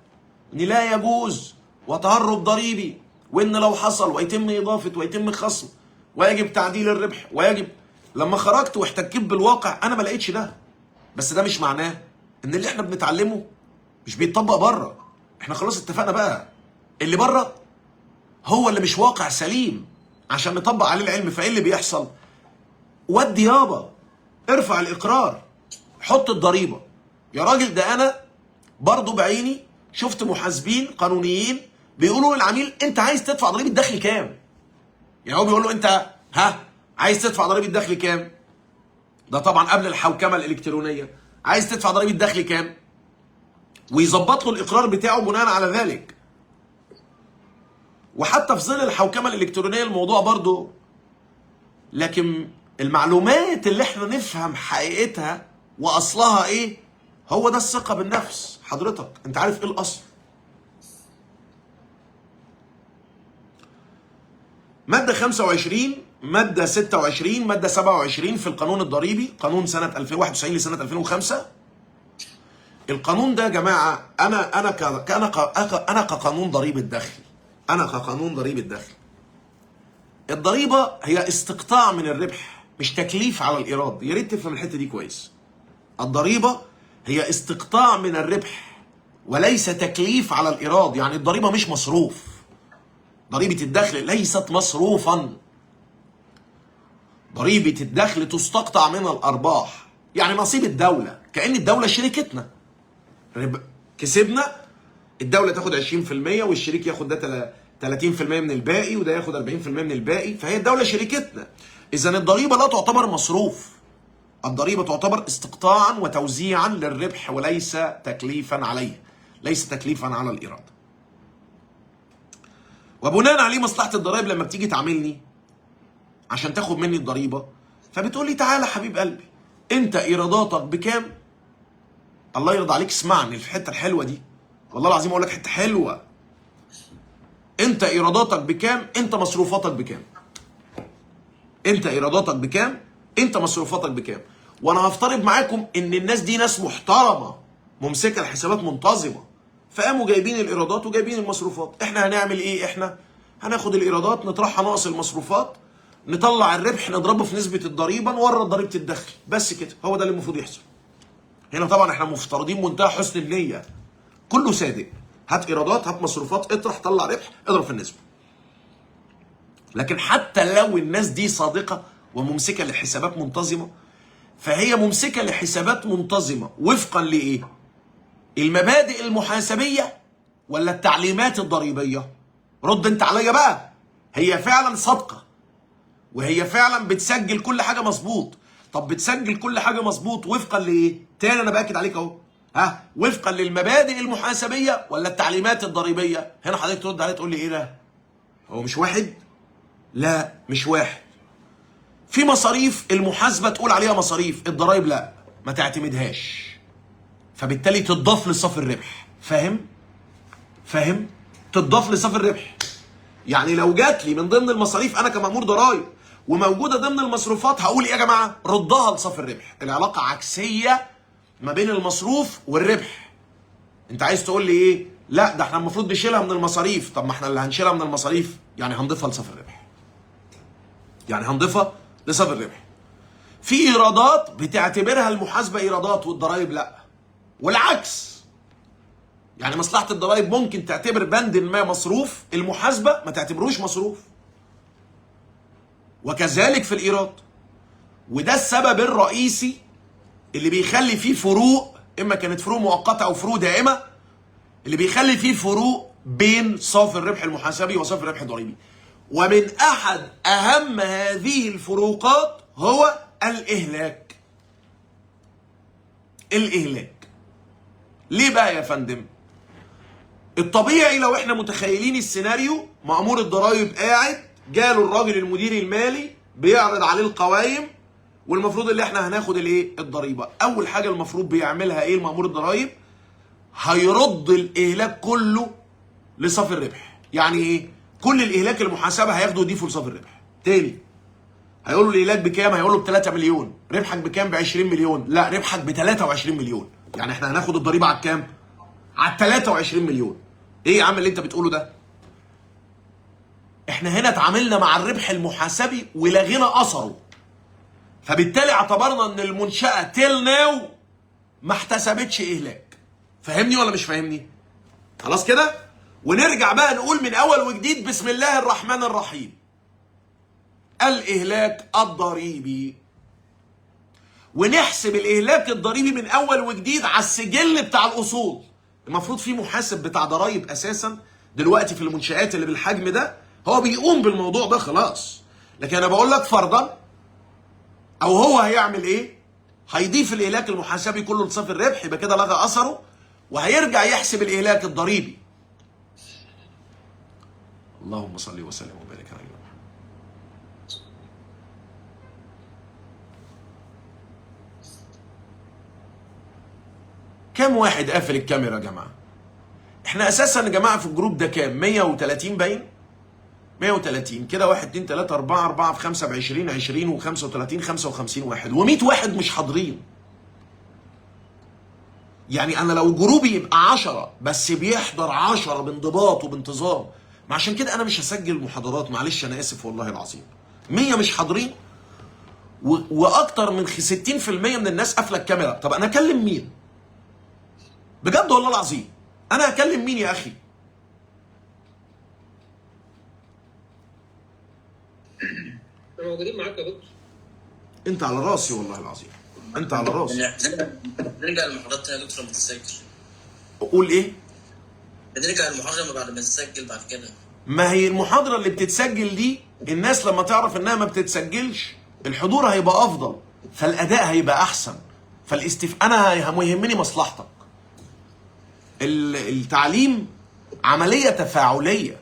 ان لا يجوز وتهرب ضريبي، وان لو حصل ويتم اضافه ويتم خصم ويجب تعديل الربح ويجب. لما خرجت واحتكيت بالواقع انا ما لقيتش ده. بس ده مش معناه ان اللي احنا بنتعلمه مش بيتطبق بره. احنا خلاص اتفقنا بقى اللي بره هو اللي مش واقع سليم عشان نطبق عليه العلم. فايه اللي بيحصل؟ ودي يابا ارفع الاقرار، حط الضريبة يا راجل. ده انا برضو بعيني شفت محاسبين قانونيين بيقولوا للعميل انت عايز تدفع ضريبة دخل كام؟ يعني هو بيقول له انت ها عايز تدفع ضريبة دخل كام؟ ده طبعا قبل الحوكمة الالكترونية. عايز تدفع ضريبة دخل كام؟ ويظبط له الاقرار بتاعه بناء على ذلك. وحتى في ظل الحوكمة الالكترونية الموضوع برضه، لكن المعلومات اللي احنا نفهم حقيقتها واصلها ايه، هو ده الثقة بالنفس. حضرتك انت عارف ايه الاصل؟ مادة 25، مادة 26، مادة 27 في القانون الضريبي، قانون سنة 2091 لسنة 2005. القانون ده يا جماعة أنا أنا ك أنا ك أنا كقانون ضريبة دخل، أنا كقانون ضريبة دخل، الضريبة هي استقطاع من الربح مش تكليف على الإيراد. يا ريت تفهم الحتة دي كويس. الضريبة هي استقطاع من الربح وليس تكليف على الإيراد، يعني الضريبة مش مصروف. ضريبة الدخل ليست مصروفا. ضريبة الدخل تستقطع من الأرباح، يعني نصيب الدولة، كأن الدولة شريكتنا. كسبنا، الدولة تاخد 20% والشريك ياخد ده 30% من الباقي، وده ياخد 40% من الباقي، فهي الدولة شريكتنا. إذا الضريبة لا تعتبر مصروف، الضريبة تعتبر استقطاعا وتوزيعا للربح وليس تكليفا عليه، ليس تكليفا على الإيراد. وبناء عليه مصلحة الضرائب لما بتيجي تعاملني عشان تاخد مني الضريبة، فبتقول لي تعالى حبيب قلبي، انت ايراداتك بكام؟ الله يرضى عليك اسمعني في الحتة الحلوة دي، والله العظيم اقول لك حتة حلوة. انت ايراداتك بكام؟ انت مصروفاتك بكام؟ انت ايراداتك بكام؟ انت مصروفاتك بكام؟ وانا هفترض معاكم ان الناس دي ناس محترمة ممسكة الحسابات منتظمة، فقاموا جايبين الايرادات وجايبين المصروفات. احنا هنعمل ايه؟ احنا هناخد الايرادات نطرحها ناقص المصروفات، نطلع الربح نضربه في نسبة الضريبة، نورد ضريبة الدخل، بس كده. هو ده اللي المفروض يحصل. هنا طبعا احنا مفترضين منتهى حسن النية، كله صادق، هات ايرادات هات مصروفات، اطرح طلع ربح، اضرب في النسبة. لكن حتى لو الناس دي صادقة وممسكة لحسابات منتظمة، فهي ممسكة لحسابات منتظمة وفقا لإيه؟ المبادئ المحاسبية ولا التعليمات الضريبية؟ رد انت عليا بقى. هي فعلا صادقة وهي فعلا بتسجل كل حاجة مظبوط. طب بتسجل كل حاجة مظبوط وفقا لإيه؟ تاني أنا بأكد عليك أهو، ها، وفقا للمبادئ المحاسبية ولا التعليمات الضريبية؟ هنا حضرتك ترد عليا تقول لي إيه ده؟ هو مش واحد؟ لا مش واحد. في مصاريف المحاسبة تقول عليها مصاريف، الضرايب لا، ما تعتمدهاش، فبالتالي تضاف لصافي الربح. فاهم؟ فاهم؟ تضاف لصافي الربح. يعني لو جات لي من ضمن المصاريف انا كمأمور ضرايب وموجودة ضمن المصروفات، هقول ايه يا جماعة؟ ردها لصافي الربح. العلاقة عكسية ما بين المصروف والربح. انت عايز تقول لي ايه؟ لا ده احنا المفروض نشيلها من المصاريف. طب ما احنا اللي هنشيلها من المصاريف يعني هنضيفها لصافي الربح. يعني هنضيفها لصافي الربح. في ايرادات بتعتبرها المحاسبة ايرادات والضرايب لا، والعكس. يعني مصلحة الضرايب ممكن تعتبر بند ما مصروف، المحاسبة ما تعتبروش مصروف. وكذلك في الإيراد. وده السبب الرئيسي اللي بيخلي فيه فروق، إما كانت فروق مؤقتة أو فروق دائمة، اللي بيخلي فيه فروق بين صافي الربح المحاسبي وصافي الربح الضريبي. ومن أحد أهم هذه الفروقات هو الإهلاك. الإهلاك. ليه بقى يا فندم؟ الطبيعي لو احنا متخيلين السيناريو، مأمور الضرايب قاعد، جاله الراجل المدير المالي بيعرض عليه القوائم، والمفروض اللي احنا هناخد الايه؟ الضريبة. اول حاجة المفروض بيعملها ايه المأمور الضرايب؟ هيرد الاهلاك كله لصافي الربح. يعني ايه؟ كل الاهلاك المحاسبة هياخده يضيفه لصافي الربح. تاني هيقولوا الاهلاك بكام؟ هيقولوا ب 3 مليون. ربحك بكام؟ ب 20 مليون. لا، ربحك ب 23 مليون. يعني احنا هناخد الضريبة على كام؟ على 23 مليون. ايه يا عم اللي انت بتقوله ده؟ احنا هنا اتعاملنا مع الربح المحاسبي ولغينا اثره، فبالتالي اعتبرنا ان المنشأة till now ما احتسبتش اهلاك. فاهمني ولا مش فاهمني؟ خلاص كده؟ ونرجع بقى نقول من اول وجديد، بسم الله الرحمن الرحيم، الاهلاك الضريبي. ونحسب الاهلاك الضريبي من اول وجديد على السجل بتاع الاصول. المفروض في محاسب بتاع ضرايب اساسا دلوقتي في المنشآت اللي بالحجم ده هو بيقوم بالموضوع ده خلاص. لكن انا بقول لك فرضا، او هو هيعمل ايه؟ هيضيف الاهلاك المحاسبي كله لصافي الربح، يبقى كده لغى اثره، وهيرجع يحسب الاهلاك الضريبي. اللهم صل وسلم وبارك على محمد. كم واحد قافل الكاميرا يا جماعة؟ احنا اساسا يا جماعة في الجروب ده كام؟ 130 باين؟ 130 كده، 1 2 3 4 4 في 5 ب 20 20 و35 55 واحد، و100 واحد مش حاضرين. يعني انا لو جروبي يبقى 10 بس بيحضر 10 بانضباط وبانتظام، ما عشان كده انا مش هسجل محاضرات، معلش انا اسف والله العظيم. 100 مش حاضرين واكتر من 60% من الناس قافله الكاميرا. طب انا اكلم مين؟ بجد والله العظيم انا هكلم مين يا اخي؟ احنا موجودين معاك يا دكتور. انت على راسي والله العظيم، انت على راسي. بنرجع المحاضرات تاني يا دكتور لما تسجل. قول ايه؟ بنرجع المحاضرة بعد ما تسجل بعد كده. ما هي المحاضرة اللي بتتسجل دي الناس لما تعرف انها ما بتتسجلش الحضور هيبقى افضل، فالاداء هيبقى احسن، انا يهمني مصلحتك. التعليم عملية تفاعلية.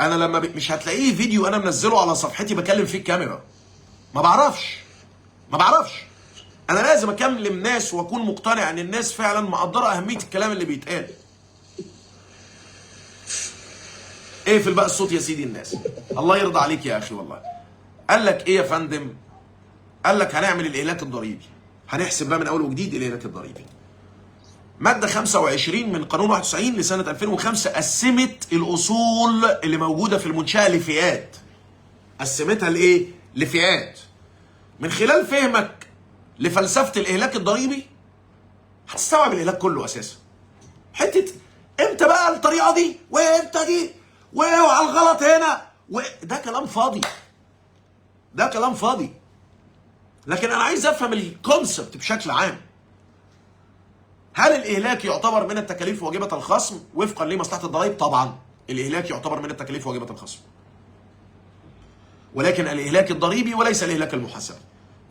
انا لما مش هتلاقيه فيديو انا منزله على صفحتي بكلم فيه الكاميرا، ما بعرفش. انا لازم اكلم ناس واكون مقتنع ان الناس فعلا مقدرة اهمية الكلام اللي بيتقال. اقفل بقى الصوت يا سيدي الناس، الله يرضى عليك يا اخي والله. قال لك ايه يا فندم؟ قال لك هنعمل الاهلاك الضريبي، هنحسب بقى من اول وجديد الاهلاك الضريبي. مادة 25 من قانون 91 لسنة 2005 قسمت الأصول اللي موجودة في المنشأة لفئات. قسمتها لإيه؟ لفئات. من خلال فهمك لفلسفة الإهلاك الضريبي هتستوعب الإهلاك كله أساسا. حتة إمتى بقى الطريقة دي؟ وإمتى دي؟ وأوعى الغلط هنا، ده كلام فاضي. ده كلام فاضي. لكن أنا عايز أفهم الكونسبت بشكل عام. هل الإهلاك يعتبر من التكاليف واجبة الخصم وفقا لمصلحة الضرائب؟ طبعا الإهلاك يعتبر من التكاليف واجبة الخصم، ولكن الإهلاك الضريبي وليس الإهلاك المحاسبي.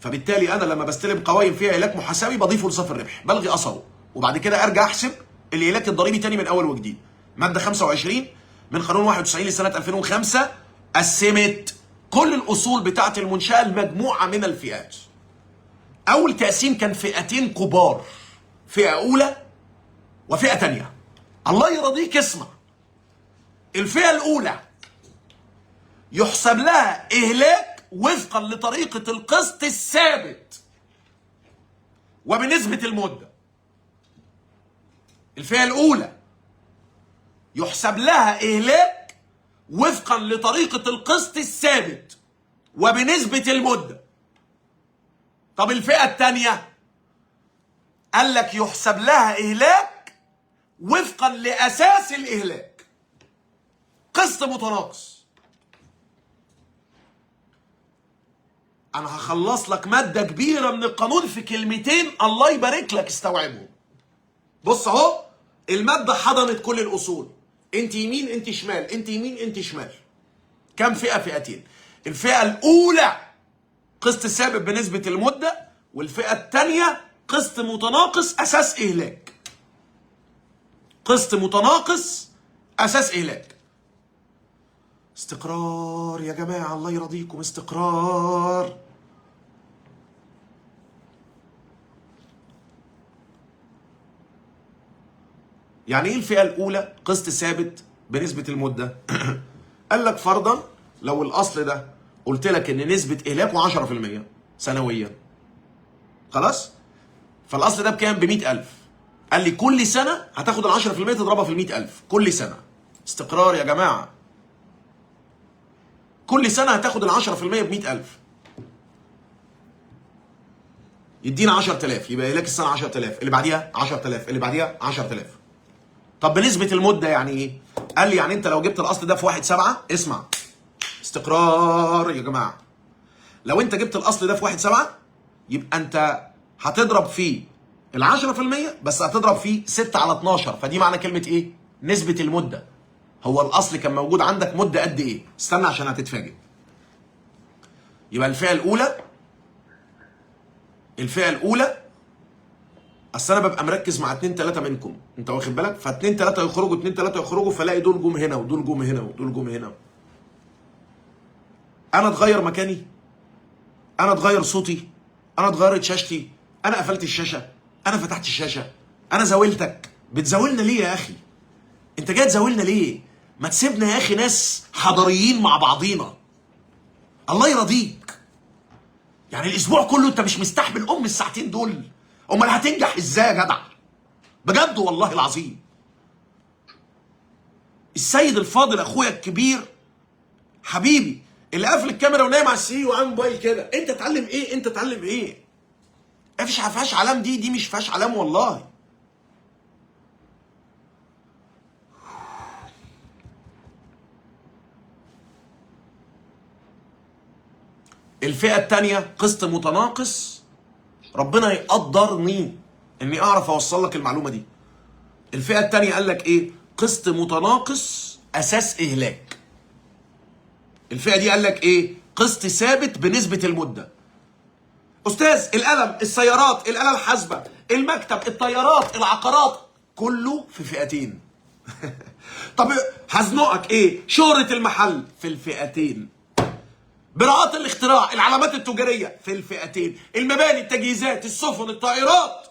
فبالتالي أنا لما بستلم قوائم فيها إهلاك محاسبي بضيفه لصف الربح، بلغي أثره، وبعد كده أرجع أحسب الإهلاك الضريبي تاني من أول وجديد. مادة 25 من قانون 91 لسنة 2005 قسمت كل الأصول بتاعة المنشأة لمجموعة من الفئات. أول تقسيم كان فئتين كبار، فئة أولى وفئة تانية. الله يرضيك اسمع. الفئة الأولى يحسب لها إهلاك وفقا لطريقة القسط الثابت وبنسبة المدة. الفئة الأولى يحسب لها إهلاك وفقا لطريقة القسط الثابت وبنسبة المدة. طب الفئة التانية قال لك يحسب لها إهلاك وفقا لأساس الإهلاك، قسط متناقص. أنا هخلص لك مادة كبيرة من القانون في كلمتين، الله يبارك لك استوعبهم. بص أهو، المادة حضنت كل الأصول، أنت يمين أنت شمال، أنت يمين أنت شمال. كم فئة؟ فئتين. الفئة الأولى قسط ثابت بنسبة المدة، والفئة الثانية قسط متناقص أساس إهلاك. قسط متناقص أساس إهلاك. استقرار يا جماعة، الله يرضيكم، استقرار. يعني إيه الفئة الأولى قسط ثابت بنسبة المدة؟ قال لك فرضا لو الأصل ده قلت لك إن نسبة إهلاكه 10% سنويا، خلاص؟ فالأصل ده بكام؟ ب 100,000. قال لي كل سنة هتاخد ال 10% تضربها في ال 100,000 كل سنة. استقرار يا جماعة. كل سنة هتاخد ال 10% ب 100,000. يدينا 10,000، يبقى إهلاك السنة 10,000، اللي بعديها 10,000، اللي بعديها 10,000. طب بنسبة المدة يعني إيه؟ قال لي يعني أنت لو جبت الأصل ده في 1/7، اسمع، استقرار يا جماعة. لو أنت جبت الأصل ده في 1/7 يبقى أنت هتضرب فيه ال 10% بس هتضرب فيه 6/12، فدي معنى كلمة إيه؟ نسبة المدة. هو الأصل كان موجود عندك مدة قد إيه؟ استنى عشان هتتفاجئ. يبقى الفئة الأولى، الفئة الأولى اصل انا ببقى مركز مع 2 3 منكم، انت واخد بالك؟ فاتنين 3 يخرجوا، 2 3 يخرجوا، فلاقي دول جم هنا ودول جم هنا ودول جم هنا. انا اتغير مكاني، انا اتغير صوتي، انا اتغيرت شاشتي، انا قفلت الشاشة، انا فتحت الشاشة، انا زاولتك. بتزاولنا ليه يا اخي؟ انت جاي تزاولنا ليه؟ ما تسيبنا يا اخي ناس حضاريين مع بعضينا. الله يرضيك. يعني الاسبوع كله انت مش مستحمل ام الساعتين دول، امال هتنجح ازاي يا جدع؟ بجد والله العظيم. السيد الفاضل اخويا الكبير حبيبي اللي قافل الكاميرا ونايم على السرير وعامل موبايل كده، انت اتعلم ايه؟ انت اتعلم ايه؟ مفيش فيهاش علام، دي مش فيهاش علام والله. الفئة التانية قسط متناقص. ربنا يقدرني اني اعرف اوصل لك المعلومة دي. الفئة التانية قال لك ايه؟ قسط متناقص اساس اهلاك. الفئة دي قال لك ايه؟ قسط ثابت بنسبة المدة. استاذ القلم، السيارات، الآلة الحاسبة، المكتب، الطيارات، العقارات، كله في فئتين. طب هزنقك ايه؟ شهرة المحل في الفئتين. براءات الاختراع، العلامات التجارية في الفئتين، المباني، التجهيزات، السفن، الطائرات،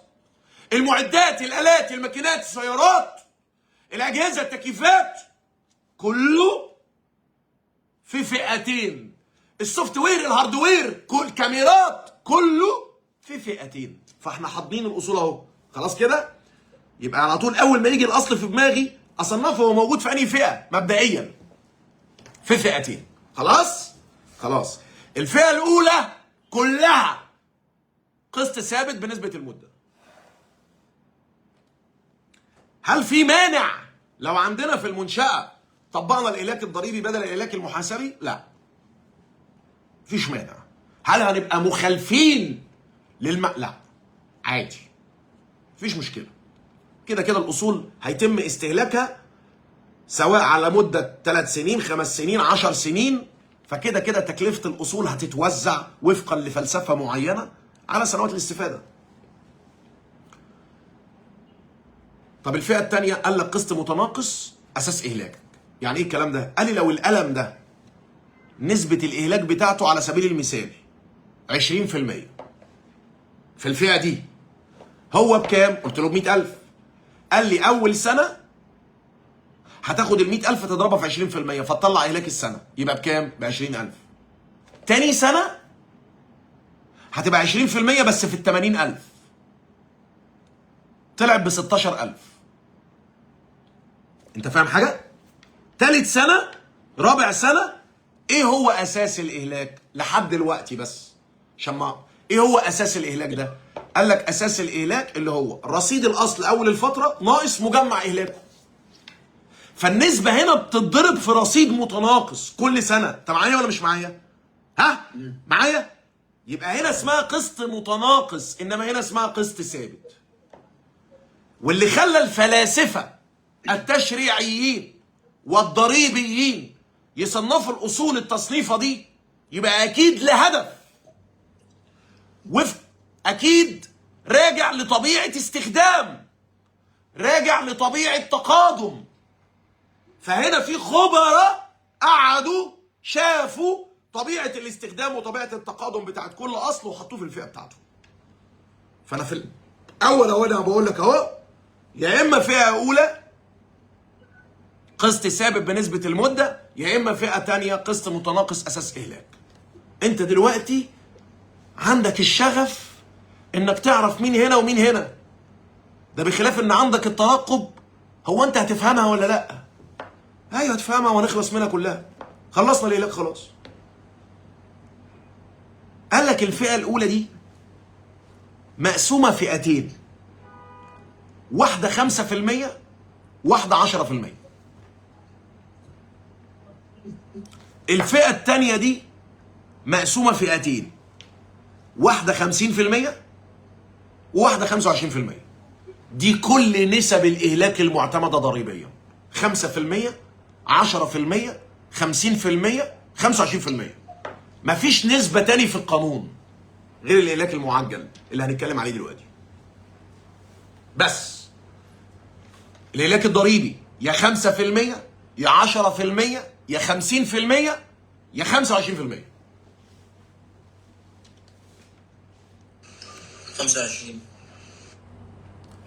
المعدات، الآلات، الماكينات، السيارات، الأجهزة، التكييفات، كله في فئتين. ال software، ال hardware، كل كاميرات، كله في فئتين. فاحنا حاضنين الأصول اهو. خلاص كده؟ يبقى على طول أول ما يجي الأصل في دماغي أصنفه هو موجود في أنهي فئة مبدئيا؟ في فئتين. خلاص؟ خلاص. الفئة الأولى كلها قسط ثابت بنسبة المدة. هل في مانع لو عندنا في المنشأة طبقنا الإهلاك الضريبي بدل الإهلاك المحاسبي؟ لا، مفيش مانع. هل هنبقى مخالفين لا، عادي، مفيش مشكلة. كده كده الأصول هيتم استهلاكها سواء على مدة 3 سنين، 5 سنين، 10 سنين، فكده كده تكلفة الأصول هتتوزع وفقا لفلسفة معينة على سنوات الاستفادة. طب الفئة التانية قال لك قسط متناقص أساس إهلاكك. يعني إيه الكلام ده؟ قال لي لو القلم ده نسبة الإهلاك بتاعته على سبيل المثال 20% في الفئة دي، هو بكام؟ قلت له ب100,000. قال لي أول سنة هتاخد ال100,000 تضربها في 20% فتطلع إهلاك السنة، يبقى بكام؟ ب20,000. تاني سنة هتبقى 20% بس في ال80,000، طلعت ب16,000. أنت فاهم حاجة؟ تالت سنة، رابع سنة، إيه هو أساس الإهلاك؟ لحد دلوقتي بس عشان ما إيه هو أساس الإهلاك ده؟ قال لك أساس الإهلاك اللي هو رصيد الأصل أول الفترة ناقص مجمع إهلاكه. فالنسبة هنا بتتضرب في رصيد متناقص كل سنة. انت معايا ولا مش معايا؟ ها؟ معايا؟ يبقى هنا اسمها قسط متناقص، انما هنا اسمها قسط ثابت. واللي خلى الفلاسفة التشريعيين والضريبيين يصنفوا الأصول التصنيفة دي يبقى أكيد لهدف، وفق أكيد راجع لطبيعة استخدام، راجع لطبيعة تقادم. فهنا في خبراء قعدوا شافوا طبيعة الاستخدام وطبيعة التقادم بتاعت كل أصل وحطوه في الفئة بتاعته. فأنا في الأول أهو أنا بقول لك أهو، يا إما فئة أولى قسط ثابت بنسبة المدة، يا إما فئة تانية قسط متناقص أساس إهلاك. أنت دلوقتي عندك الشغف إنك تعرف مين هنا ومين هنا، ده بخلاف إن عندك الترقب هو أنت هتفهمها ولا لأ. ايوه هتفهمها ونخلص منها كلها. خلصنا الإهلاك خلاص. قال لك الفئة الأولى دي مقسومة فئتين، واحدة 5%، واحدة 10%. الفئة الثانية دي مقسومة فئتين، واحدة 50% وواحدة 25%. دي كل نسب الإهلاك المعتمدة ضريبيا، 5%، 10%، 50%، 25%. مفيش نسبة تاني في القانون غير الإهلاك المعجل اللي هنتكلم عليه دلوقتي. بس. الإهلاك الضريبي يا 5% يا 10% يا 50% يا 25%. 25.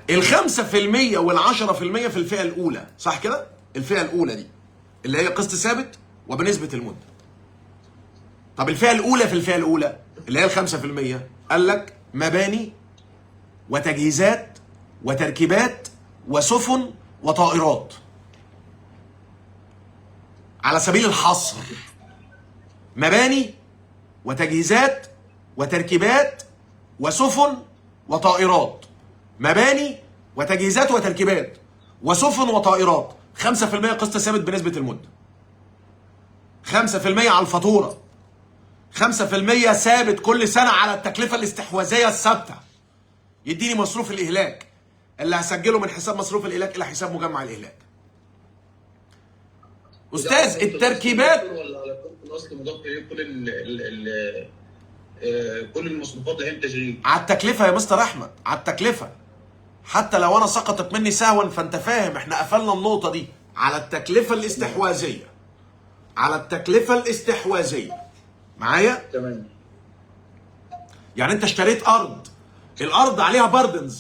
ال 5% وال 10% في الفئة الأولى، صح كده؟ الفئة الأولى دي اللي هي قسط ثابت وبنسبة المدة. طب الفئة الأولى في الفئة الأولى اللي هي ال 5% قال لك مباني وتجهيزات وتركيبات وسفن وطائرات. على سبيل الحصر، مباني وتجهيزات وتركيبات وسفن وطائرات. مباني وتجهيزات وتركيبات وسفن وطائرات، 5% قسط ثابت بنسبة المدة. 5% على الفاتورة، 5% ثابت كل سنة على التكلفة الاستحواذية الثابتة. يديني مصروف الإهلاك اللي هسجله من حساب مصروف الإهلاك إلى حساب مجمع الإهلاك. أستاذ التركيبات ولا على الأصل مضاف إليه كل كل المصروفات اللي هي التشغيل؟ على التكلفة يا مستر أحمد، على التكلفة. حتى لو أنا سقطت مني سهوا فأنت فاهم، إحنا قفلنا النقطة دي على التكلفة الاستحواذية. على التكلفة الاستحواذية. معايا؟ تمام. يعني أنت اشتريت أرض، الأرض عليها burdens،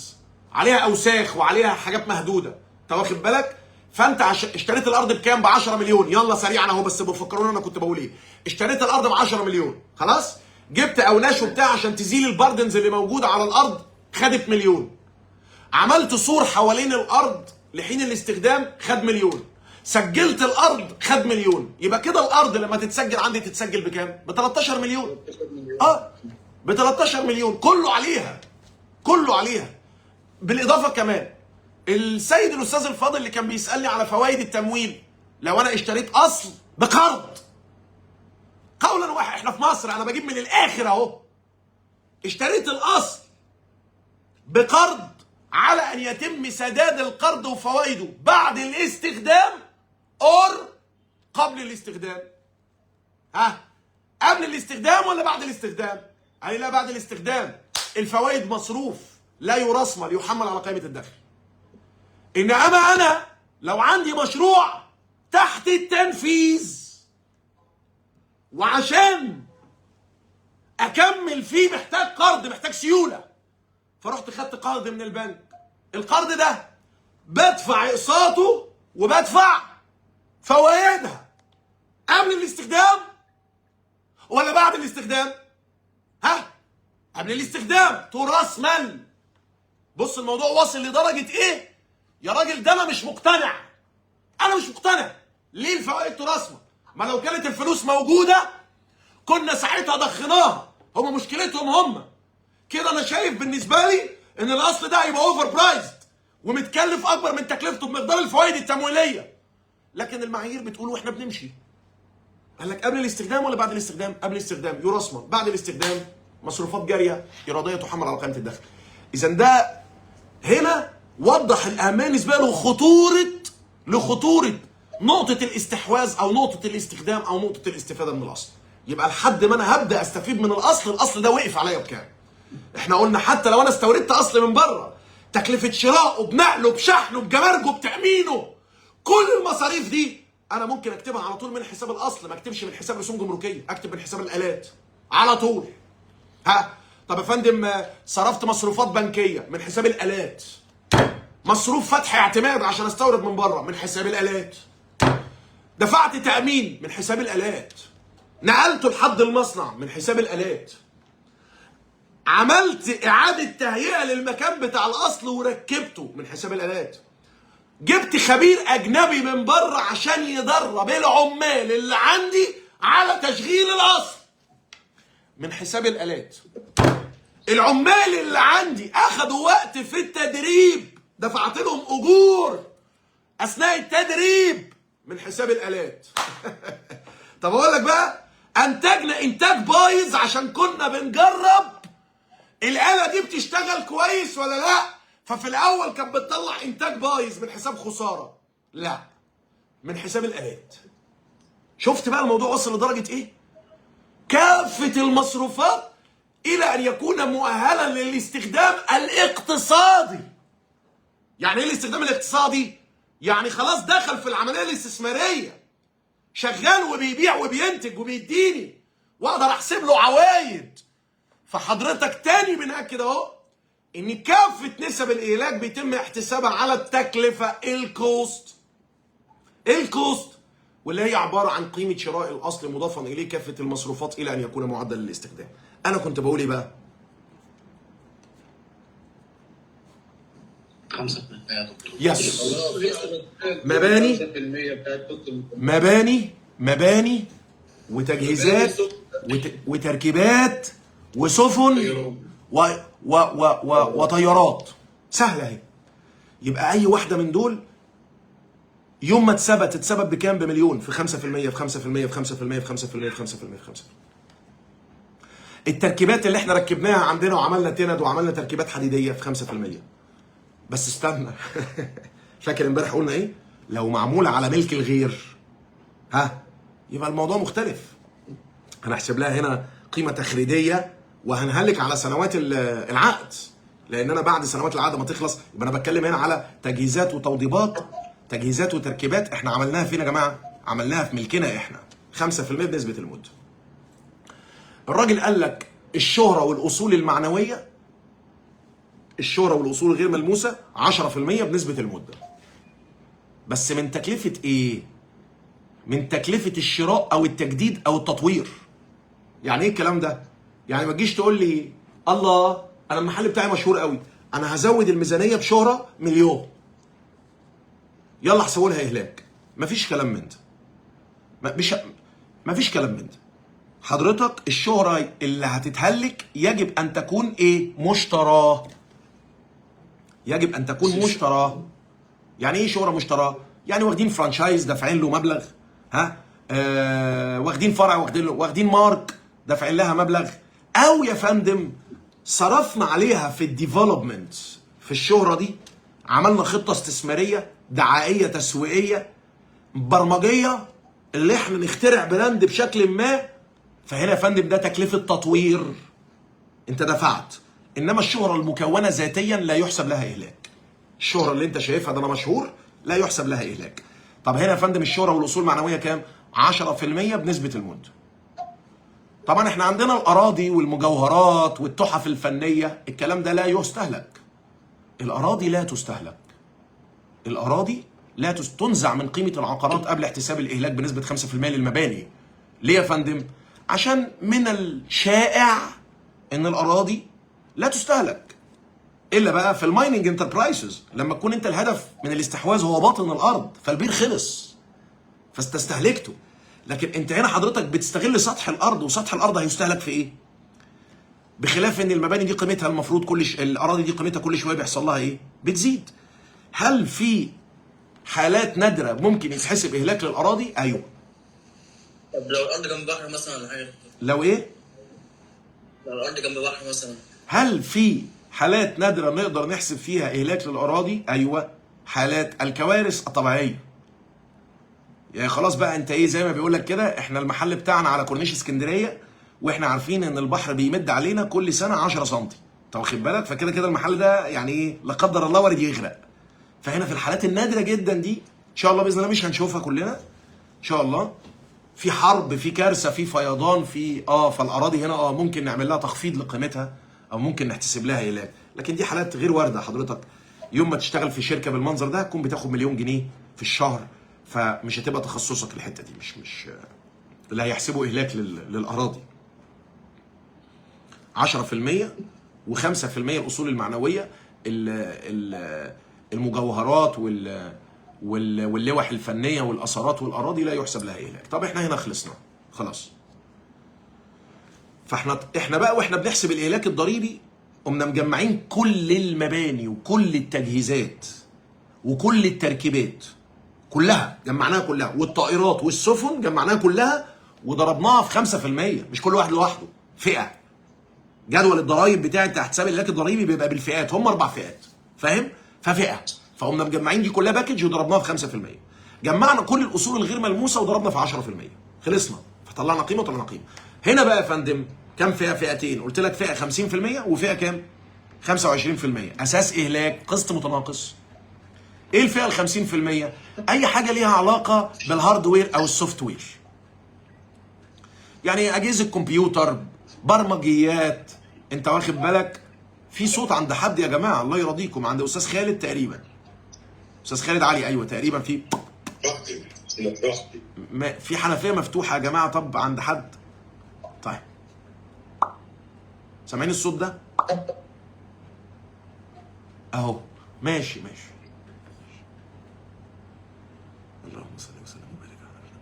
عليها أوساخ وعليها حاجات مهدودة، أنت واخد بالك؟ فأنت اشتريت الأرض بكام؟ ب 10 مليون، يلا سريعا أهو بس بفكروني أنا كنت بقول إيه. اشتريت الأرض ب 10 مليون، خلاص؟ جبت أوناش وبتاع عشان تزيل ال burdens اللي موجودة على الأرض، خدت مليون. عملت سور حوالين الأرض لحين الاستخدام، خد مليون. سجلت الأرض، خد مليون. يبقى كده الأرض لما تتسجل عندي تتسجل بكام؟ ب 13 مليون. ب 13 مليون، كله عليها. كله عليها. بالإضافة كمان السيد الأستاذ الفاضل اللي كان بيسألني على فوائد التمويل، لو أنا اشتريت أصل بقرض، قولا واحد، احنا في مصر أنا بجيب من الآخر أهو، اشتريت الأصل بقرض على أن يتم سداد القرض وفوائده بعد الاستخدام أو قبل الاستخدام. ها، قبل الاستخدام ولا بعد الاستخدام؟ قال لا، بعد الاستخدام. الفوائد مصروف لا يرسمل، يحمل على قائمة الدخل. إنما أنا لو عندي مشروع تحت التنفيذ وعشان أكمل فيه محتاج قرض، محتاج سيولة، فرحت خدت قرض من البنك. القرض ده بدفع اقساطه وبدفع فوائدها قبل الاستخدام ولا بعد الاستخدام؟ ها، قبل الاستخدام ترسمل. بص الموضوع واصل لدرجة ايه يا راجل؟ ده انا مش مقتنع، انا مش مقتنع. ليه الفوائد ترسمل؟ ما لو كانت الفلوس موجودة كنا ساعتها ضخناها. هما مشكلتهم هما كده. انا شايف بالنسبة لي ان الاصل ده هيبقى overpriced ومتكلف اكبر من تكلفته بمقدار الفوائد التمويلية. لكن المعايير بتقول واحنا بنمشي، قال لك قبل الاستخدام ولا بعد الاستخدام؟ قبل الاستخدام يرسمل، بعد الاستخدام مصروفات جارية ايراديه تحمل على قائمة الدخل. اذا ده هنا وضح الاهمية بالنسبة له لخطوره نقطة الاستحواذ او نقطة الاستخدام او نقطة الاستفادة من الاصل. يبقى لحد ما انا هبدا استفيد من الاصل، الاصل ده وقف عليا بكام؟ احنا قلنا حتى لو انا استوردت اصل من بره، تكلفة شرائه بنقله بشحنه بجماركه بتامينه، كل المصاريف دي انا ممكن اكتبها على طول من حساب الاصل، ما اكتبش من حساب رسوم جمركيه، اكتب من حساب الالات على طول. ها، طب يا فندم صرفت مصروفات بنكيه من حساب الالات، مصروف فتح اعتماد عشان استورد من بره من حساب الالات، دفعت تامين من حساب الالات، نقلته لحد المصنع من حساب الالات، عملت اعاده تهيئة للمكان بتاع الاصل وركبته من حساب الالات، جبت خبير اجنبي من بره عشان يدرب العمال اللي عندي على تشغيل الاصل من حساب الالات، العمال اللي عندي اخدوا وقت في التدريب دفعت لهم اجور اثناء التدريب من حساب الالات. طب اقول لك بقى، انتجنا انتاج بايظ عشان كنا بنجرب الآلة دي بتشتغل كويس ولا لا، ففي الأول كانت بتطلع إنتاج بايظ من حساب خسارة، لا، من حساب الآلات. شفت بقى الموضوع وصل لدرجة إيه؟ كافة المصروفات إلى أن يكون مؤهلا للاستخدام الاقتصادي. يعني ايه الاستخدام الاقتصادي؟ يعني خلاص دخل في العملية الاستثمارية، شغال وبيبيع وبينتج وبيديني، واقدر احسب له عوايد. فحضرتك تاني بنأكد اهو ان كافة نسب الاهلاك بيتم احتسابها على التكلفة، ال cost. ال cost واللي هي عبارة عن قيمة شراء الاصل مضافا اليه كافة المصروفات الى ان يكون معدل الاستخدام. انا كنت بقول ايه بقى؟ 5% يا دكتور. yes، مباني. 5% بتاعت cost. مباني وتجهيزات وتركيبات وسفن و و و و وطيارات. سهلة اهي. يبقى اي واحدة من دول يوم ما اتثبت اتثبت بكام؟ بمليون في 5% في 5% في 5% في 5% في 5% في 5%. التركيبات اللي احنا ركبناها عندنا وعملنا تند وعملنا تركيبات حديديه في 5%. بس استنى، فاكر امبارح قلنا ايه؟ لو معمولة على ملك الغير ها يبقى الموضوع مختلف. هنحسب لها هنا قيمة تخريديه وهنهلك على سنوات العقد، لان انا بعد سنوات العقد ما تخلص يبقى انا بتكلم هنا على تجهيزات وتوضيبات، تجهيزات وتركيبات احنا عملناها فين يا جماعة؟ عملناها في ملكنا احنا، 5% بنسبة المدة. الراجل قال لك الشهرة والاصول المعنوية، الشهرة والاصول غير ملموسة 10% بنسبة المدة. بس من تكلفة ايه؟ من تكلفة الشراء او التجديد او التطوير. يعني ايه الكلام ده؟ يعني ما تجيش تقول لي الله انا المحل بتاعي مشهور قوي، انا هزود الميزانية بشهره مليون، يلا احسبوا لها اهلاك. مفيش كلام من ده، مش مفيش كلام من ده. حضرتك الشهرة اللي هتتهلك يجب ان تكون ايه؟ مشتراه. يجب ان تكون مشتراه. يعني ايه شهره مشتراه؟ يعني واخدين franchise دافعين له مبلغ، ها واخدين فرع، واخدين mark دافعين لها مبلغ، او يا فندم صرفنا عليها في ال development في الشهرة دي، عملنا خطه استثمارية دعائيه تسويقية برمجيه اللي احنا نخترع brand بشكل ما. فهنا يا فندم ده تكلفة تطوير انت دفعت. انما الشهرة المكونة ذاتيا لا يحسب لها اهلاك. الشهرة اللي انت شايفها ده انا مشهور لا يحسب لها اهلاك. طب هنا يا فندم الشهرة والاصول المعنوية كام؟ 10% بنسبة المدة. طبعا احنا عندنا الاراضي والمجوهرات والتحف الفنية، الكلام ده لا يستهلك. الاراضي لا تستهلك. الاراضي لا تنزع من قيمة العقارات قبل احتساب الاهلاك بنسبة 5% للمباني. ليه يا فندم؟ عشان من الشائع ان الاراضي لا تستهلك الا بقى في ال mining enterprises، لما تكون انت الهدف من الاستحواذ هو باطن الارض، فالبير خلص فاستهلكته. لكن انت هنا حضرتك بتستغل سطح الارض، وسطح الارض هيستهلك في ايه؟ بخلاف ان المباني دي قيمتها المفروض الاراضي دي قيمتها كل شوية بيحصل لها ايه؟ بتزيد. هل في حالات نادرة ممكن يتحسب اهلاك للاراضي؟ ايوه. طب لو الارض جنب بحر مثلا ولا حاجة؟ لو ايه؟ لو الارض جنب بحر مثلا. هل في حالات نادرة نقدر نحسب فيها إهلاك للأراضي؟ أيوة، حالات الكوارث الطبيعية. يعني خلاص بقى أنت إيه زي ما بيقولك كده، إحنا المحل بتاعنا على كورنيش اسكندرية، وإحنا عارفين إن البحر بيمد علينا كل سنة 10 سم. أنت واخد بالك؟ فكده كده المحل ده يعني إيه لا قدر الله وارد يغرق. فهنا في الحالات النادرة جدا دي إن شاء الله بإذن الله مش هنشوفها كلنا إن شاء الله. في حرب، في كارثة، في فيضان، في فالأراضي هنا ممكن نعمل لها تخفيض لقيمتها او ممكن نحتسب لها اهلاك، لكن دي حالات غير وارده. حضرتك يوم ما تشتغل في شركة بالمنظر ده هتكون بتاخد مليون جنيه في الشهر، فمش هتبقى تخصصك الحتة دي، مش اللي هيحسبوا اهلاك للاراضي. 10% و5% الاصول المعنوية، المجوهرات واللوح الفنية والاثارات والاراضي لا يحسب لها اهلاك. طب احنا هنا خلصنا خلاص. فاحنا بقى واحنا بنحسب الاهلاك الضريبي قمنا مجمعين كل المباني وكل التجهيزات وكل التركيبات كلها، جمعناها كلها، والطائرات والسفن جمعناها كلها وضربناها في 5%، مش كل واحد لوحده، فئة. جدول الضرايب بتاع حساب الاهلاك الضريبي بيبقى بالفئات، هم 4 فئات، فاهم؟ ففئه، فقمنا مجمعين دي كلها package وضربناها في 5%. جمعنا كل الاصول الغير ملموسة وضربنا في 10%، خلصنا، فطلعنا قيمة وطلعنا قيمة. هنا بقى يا فندم كم فئة؟ فئتين، قلت لك فئة 50% وفئه كام؟ 25%. اساس اهلاك قسط متناقص. ايه الفئة ال 50%؟ اي حاجة ليها علاقة بال hardware او ال software. يعني اجهزة كمبيوتر، برمجيات، انت واخد بالك؟ في صوت عند حد يا جماعة الله يرضيكم، عند استاذ خالد تقريبا. استاذ خالد علي، ايوه تقريبا في براحتي براحتي. في حنفية مفتوحة يا جماعة. طب عند حد؟ طيب سامعين الصوت ده؟ اهو ماشي ماشي. اللهم صل وسلم وبارك على نبينا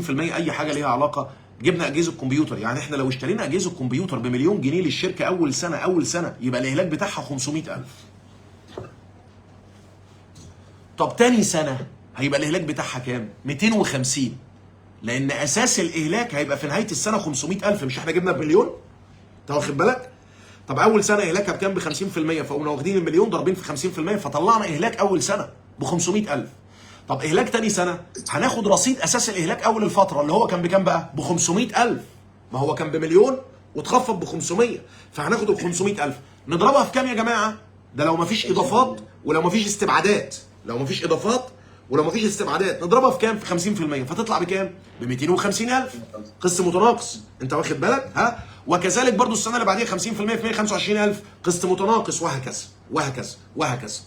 محمد. 50% اي حاجة ليها علاقة. جبنا اجهزة كمبيوتر، يعني احنا لو اشترينا اجهزة كمبيوتر ب1,000,000 جنيه للشركة اول سنة، اول سنة يبقى الاهلاك بتاعها 500,000. طب تاني سنة هيبقى الاهلاك بتاعها كام؟ 250، لان اساس الاهلاك هيبقى في نهاية السنة 500,000، مش احنا جبنا ب1,000,000؟ انت واخد بالك؟ طب اول سنة اهلاكها بكام؟ ب 50%، فقمنا واخدين ال1,000,000 ضاربين في 50%، فطلعنا اهلاك اول سنة ب 500,000. طب اهلاك تاني سنة هناخد رصيد اساس الاهلاك اول الفترة اللي هو كان بكام بقى؟ ب 500,000. ما هو كان ب1,000,000 واتخفض ب 500، فهناخد ال 500,000 نضربها في كام يا جماعة؟ ده لو مفيش اضافات ولو مفيش استبعادات، لو مفيش اضافات ولو مفيش استبعادات نضربها في كام؟ في 50%، فتطلع بكام؟ ب 250,000، قسط متناقص، انت واخد بالك؟ ها؟ وكذلك برضو السنة اللي بعديها 50% في 125,000 قسط متناقص، وهكذا وهكذا وهكذا.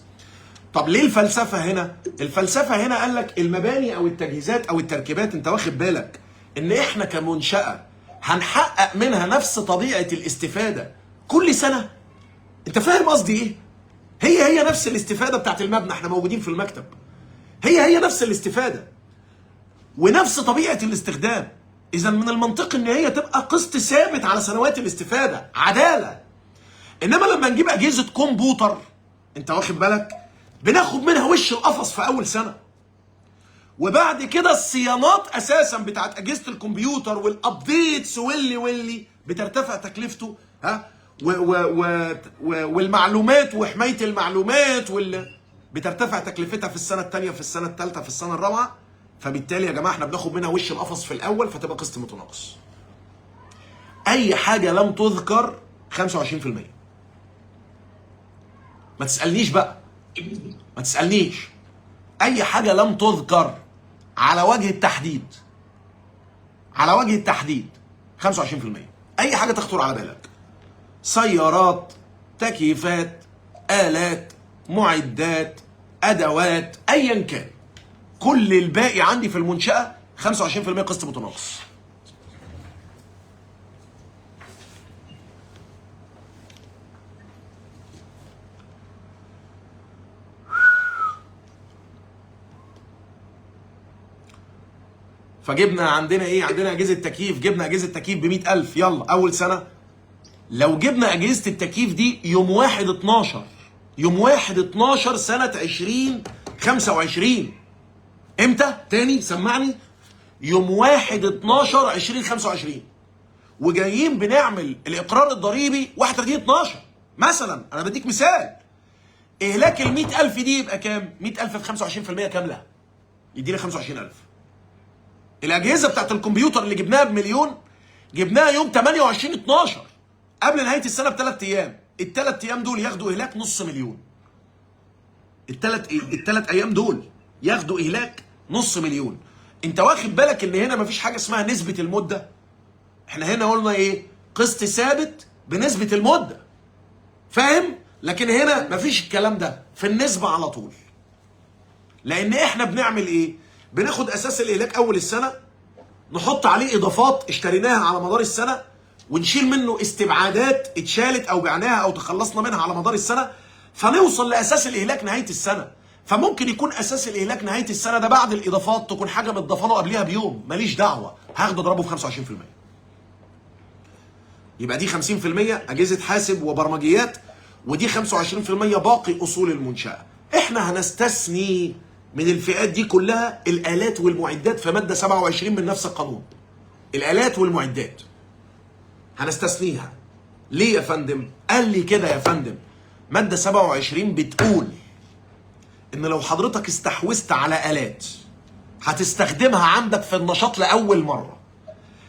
طب ليه الفلسفة هنا؟ الفلسفة هنا قال لك المباني او التجهيزات او التركيبات، انت واخد بالك ان احنا كمنشاه هنحقق منها نفس طبيعة الاستفادة كل سنة؟ انت فاهم قصدي ايه؟ هي هي نفس الاستفادة بتاعت المبنى، احنا موجودين في المكتب، هي هي نفس الاستفادة ونفس طبيعة الاستخدام. اذا من المنطقي ان هي تبقى قسط ثابت على سنوات الاستفادة، عدالة. انما لما نجيب اجهزة كمبيوتر، انت واخد بالك، بناخد منها وش القفص في اول سنة، وبعد كده الصيانات اساسا بتاعت اجهزة الكمبيوتر وال updates واللي بترتفع تكلفته، ها، و و و والمعلومات وحماية المعلومات واللي بترتفع تكلفتها في السنة الثانية، في السنة الثالثة، في السنة الرابعة. فبالتالي يا جماعة احنا بناخد منها وش القفص في الاول، فتبقى قسط متناقص. اي حاجة لم تذكر 25%. ما تسالنيش بقى، ما تسالنيش. اي حاجة لم تذكر على وجه التحديد، على وجه التحديد 25%. اي حاجة تخطر على بالك، سيارات، تكييفات، آلات، معدات، أدوات، أيا كان، كل الباقي عندي في المنشأة 25% قسط متناقص. فجبنا عندنا ايه؟ عندنا أجهزة تكييف، جبنا أجهزة تكييف ب 100,000، يلا أول سنة. لو جبنا أجهزة التكييف دي يوم 1/12، يوم 1/12 سنة 2025، امتى؟ تاني سمعني، يوم 1/12/2025، وجايين بنعمل الإقرار الضريبي 31/12 مثلا، أنا بديك مثال. إهلاك ال 100,000 دي يبقى كام؟ 100,000 في 25% كاملة، يدينا 25,000. الأجهزة بتاعت الكمبيوتر اللي جبناها ب1,000,000 جبناها يوم 28/12 قبل نهاية السنة ب3 أيام، ال3 أيام دول ياخدوا إهلاك 500,000. الثلاث أيام دول ياخدوا إهلاك 500,000. أنت واخد بالك إن هنا مفيش حاجة اسمها نسبة المدة؟ إحنا هنا قلنا إيه؟ قسط ثابت بنسبة المدة، فاهم؟ لكن هنا مفيش الكلام ده، في النسبة على طول. لأن إحنا بنعمل إيه؟ بناخد أساس الإهلاك أول السنة، نحط عليه إضافات اشتريناها على مدار السنة، ونشيل منه استبعادات اتشالت او بعناها او تخلصنا منها على مدار السنة، فنوصل لاساس الاهلاك نهاية السنة. فممكن يكون اساس الاهلاك نهاية السنة ده بعد الاضافات تكون حاجة متضافه له قبلها بيوم، ماليش دعوه، هاخده اضربه في 25%. يبقى دي 50% اجهزة حاسب وبرمجيات، ودي 25% باقي اصول المنشاة. احنا هنستثني من الفئات دي كلها الالات والمعدات في مادة 27 من نفس القانون. الالات والمعدات هنستثنيها. ليه يا فندم؟ قال لي كده يا فندم، مادة 27 بتقول ان لو حضرتك استحوذت على آلات هتستخدمها عندك في النشاط لأول مرة،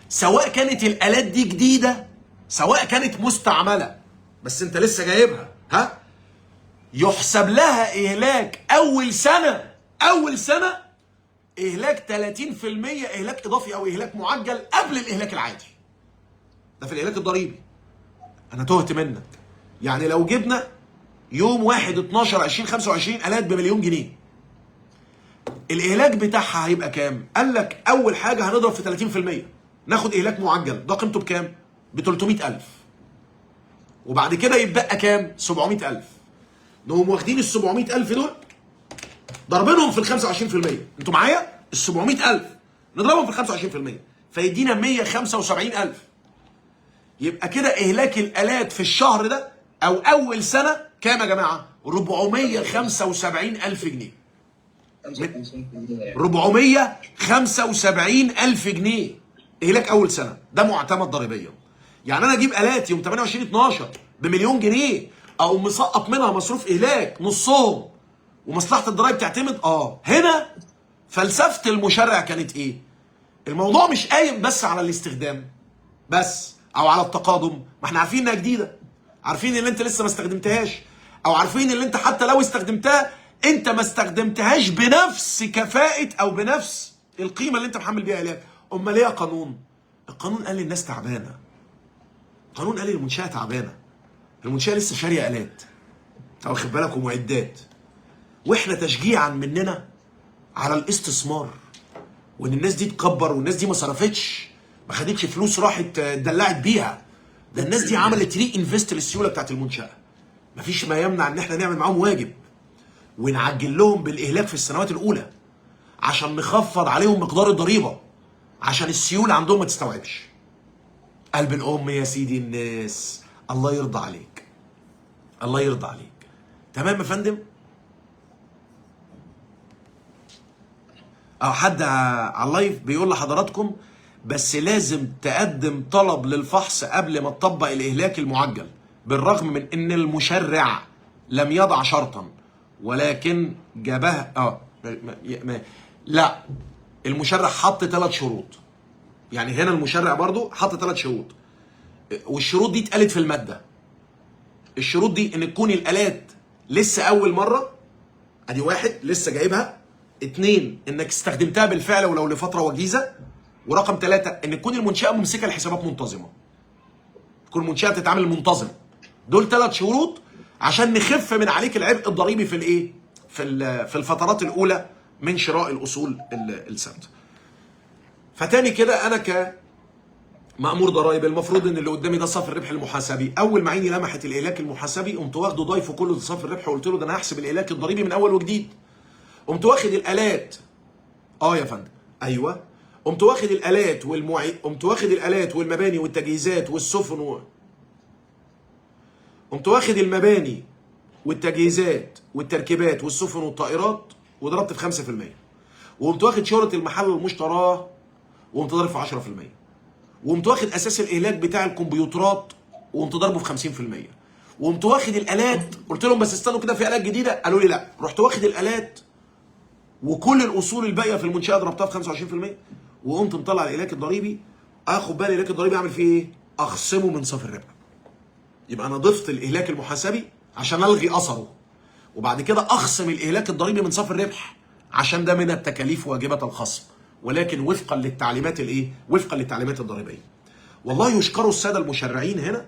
سواء كانت الآلات دي جديدة سواء كانت مستعملة، بس انت لسه جايبها، ها، يحسب لها اهلاك اول سنة، اول سنة اهلاك 30% اهلاك اضافي او اهلاك معجل قبل الاهلاك العادي. ده في الاهلاك الضريبي. انا تهت منك. يعني لو جبنا يوم 1/12/2025 الات ب1,000,000 جنيه، الاهلاك بتاعها هيبقى كام؟ قال لك اول حاجة هنضرب في 30%، ناخد اهلاك معجل ده قيمته بكام؟ ب 300,000. وبعد كده يتبقى كام؟ 700,000. نقوم واخدين ال 700,000 دول ضربينهم في ال 25%. انتوا معايا؟ ال 700,000 نضربهم في ال 25% فيدينا 175,000. يبقى كده اهلاك الالات في الشهر ده او اول سنة كام يا جماعة؟ 475,000 جنيه. 475,000 جنيه اهلاك اول سنة، ده معتمد ضريبيا. يعني انا اجيب الات يوم 28/12 ب1,000,000 جنيه او مسقط منها مصروف اهلاك نصهم ومصلحه الضرايب تعتمد. هنا فلسفة المشرع كانت ايه؟ الموضوع مش قايم بس على الاستخدام بس او على التقادم، ما احنا عارفين انها جديدة، عارفين ان انت لسه ما استخدمتهاش، او عارفين ان انت حتى لو استخدمتها انت ما استخدمتهاش بنفس كفاءة او بنفس القيمة اللي انت محمل بيها اهلاك. امال ايه يا قانون؟ القانون قال للناس تعبانة. القانون قال المنشاة تعبانة. المنشاة لسه شاريه الات، انت واخد بالك، ومعدات. واحنا تشجيعا مننا على الاستثمار وان الناس دي تكبر، والناس دي ما صرفتش، ما خدتش فلوس راحت اتدلعت بيها، ده الناس دي عملت reinvest للسيوله بتاعت المنشاة. مفيش ما يمنع ان احنا نعمل معاهم واجب ونعجل لهم بالاهلاك في السنوات الاولى عشان نخفض عليهم مقدار الضريبة، عشان السيولة عندهم ما تستوعبش. قلب الام يا سيدي الناس، الله يرضى عليك، الله يرضى عليك. تمام يا فندم؟ او حد على ال live بيقول لحضراتكم بس لازم تقدم طلب للفحص قبل ما تطبق الاهلاك المعجل، بالرغم من ان المشرع لم يضع شرطا، ولكن جابها. لا، المشرع حط 3 شروط. يعني هنا المشرع برضو حط 3 شروط، والشروط دي اتقالت في المادة. الشروط دي ان تكون الالات لسه اول مرة، ادي واحد لسه جايبها، 2 انك استخدمتها بالفعل ولو لفترة وجيزة، ورقم 3 ان تكون المنشاة ممسكه لحسابات منتظمة، تكون المنشاة بتتعامل منتظم. دول 3 شروط عشان نخف من عليك العبء الضريبي في الايه؟ في الفترات الاولى من شراء الاصول الثابتة. فتاني كده انا كمأمور ضرائب المفروض ان اللي قدامي ده صافي الربح المحاسبي، اول ما عيني لمحت الاهلاك المحاسبي قمت واخده ضايفه كله لصافي الربح وقلت له ده انا هحسب الاهلاك الضريبي من اول وجديد. قمت واخد الالات، يا فندم، ايوه، قمت واخد الالات قمت واخد الالات والمباني والتجهيزات والسفن قمت واخد المباني والتجهيزات والتركيبات والسفن والطائرات وضربت في 5%، وقمت واخد شهرة المحل المشتراه وقمت ضارب في 10%، وقمت واخد اساس الاهلاك بتاع الكمبيوترات وقمت ضاربه في 50%، وقمت واخد الالات، قلت لهم بس استنوا كده في الات جديدة، قالوا لي لا، رحت واخد الالات وكل الاصول الباقية في المنشاة ضربتها في 25%، وقمت مطلع الاهلاك الضريبي. اخد بالي الاهلاك الضريبي اعمل فيه ايه؟ اخصمه من صافي الربح. يبقى انا ضفت الاهلاك المحاسبي عشان الغي اثره، وبعد كده اخصم الاهلاك الضريبي من صافي الربح عشان ده من التكاليف واجبه الخصم، ولكن وفقا للتعليمات الايه؟ وفقا للتعليمات الضريبية. والله يشكروا السادة المشرعين هنا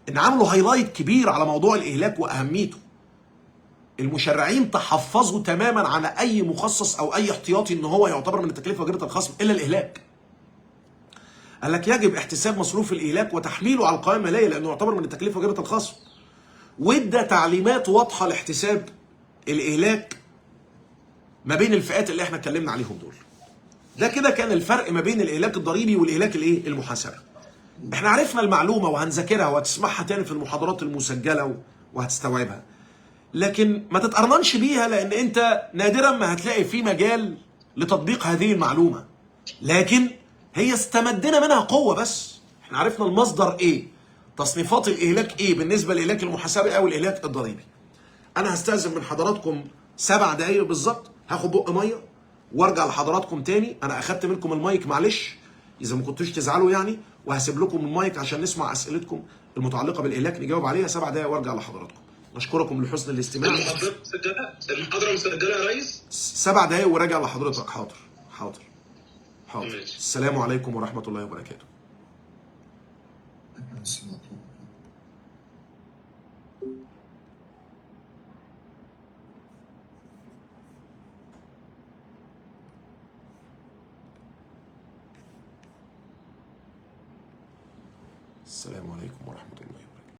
ان عملوا highlight كبير على موضوع الاهلاك واهميته. المشرعين تحفظوا تماما على اي مخصص او اي احتياطي ان هو يعتبر من التكلفة واجبه الخصم الا الاهلاك. قال لك يجب احتساب مصروف الاهلاك وتحميله على القوائم المالية لانه يعتبر من التكلفة واجبه الخصم. وادى تعليمات واضحة لاحتساب الاهلاك ما بين الفئات اللي احنا اتكلمنا عليهم دول. ده كده كان الفرق ما بين الاهلاك الضريبي والاهلاك الايه؟ المحاسبي. احنا عرفنا المعلومة وهنذاكرها وهتسمعها تاني في المحاضرات المسجلة وهتستوعبها. لكن ما تتقرنش بيها لان انت نادرا ما هتلاقي في مجال لتطبيق هذه المعلومة. لكن هي استمدنا منها قوة، بس احنا عرفنا المصدر ايه، تصنيفات الاهلاك ايه بالنسبة للاهلاك المحاسبي او الاهلاك الضريبي. انا هستأذن من حضراتكم 7 دقايق بالظبط، هاخد بق مية وارجع لحضراتكم تاني. انا اخدت منكم المايك معلش اذا ما كنتوش تزعلوا يعني، وهسيب لكم المايك عشان نسمع اسئلتكم المتعلقة بالاهلاك نجاوب عليها. 7 دقايق وارجع لحضراتكم. نشكركم لحسن الاستماع. المحاضرة مسجله، المحاضرة مسجله يا ريس. 7 دقايق وراجع لحضرتك. حاضر حاضر حاضر. ماشي. السلام عليكم ورحمة الله وبركاته. السلام عليكم ورحمة الله وبركاته.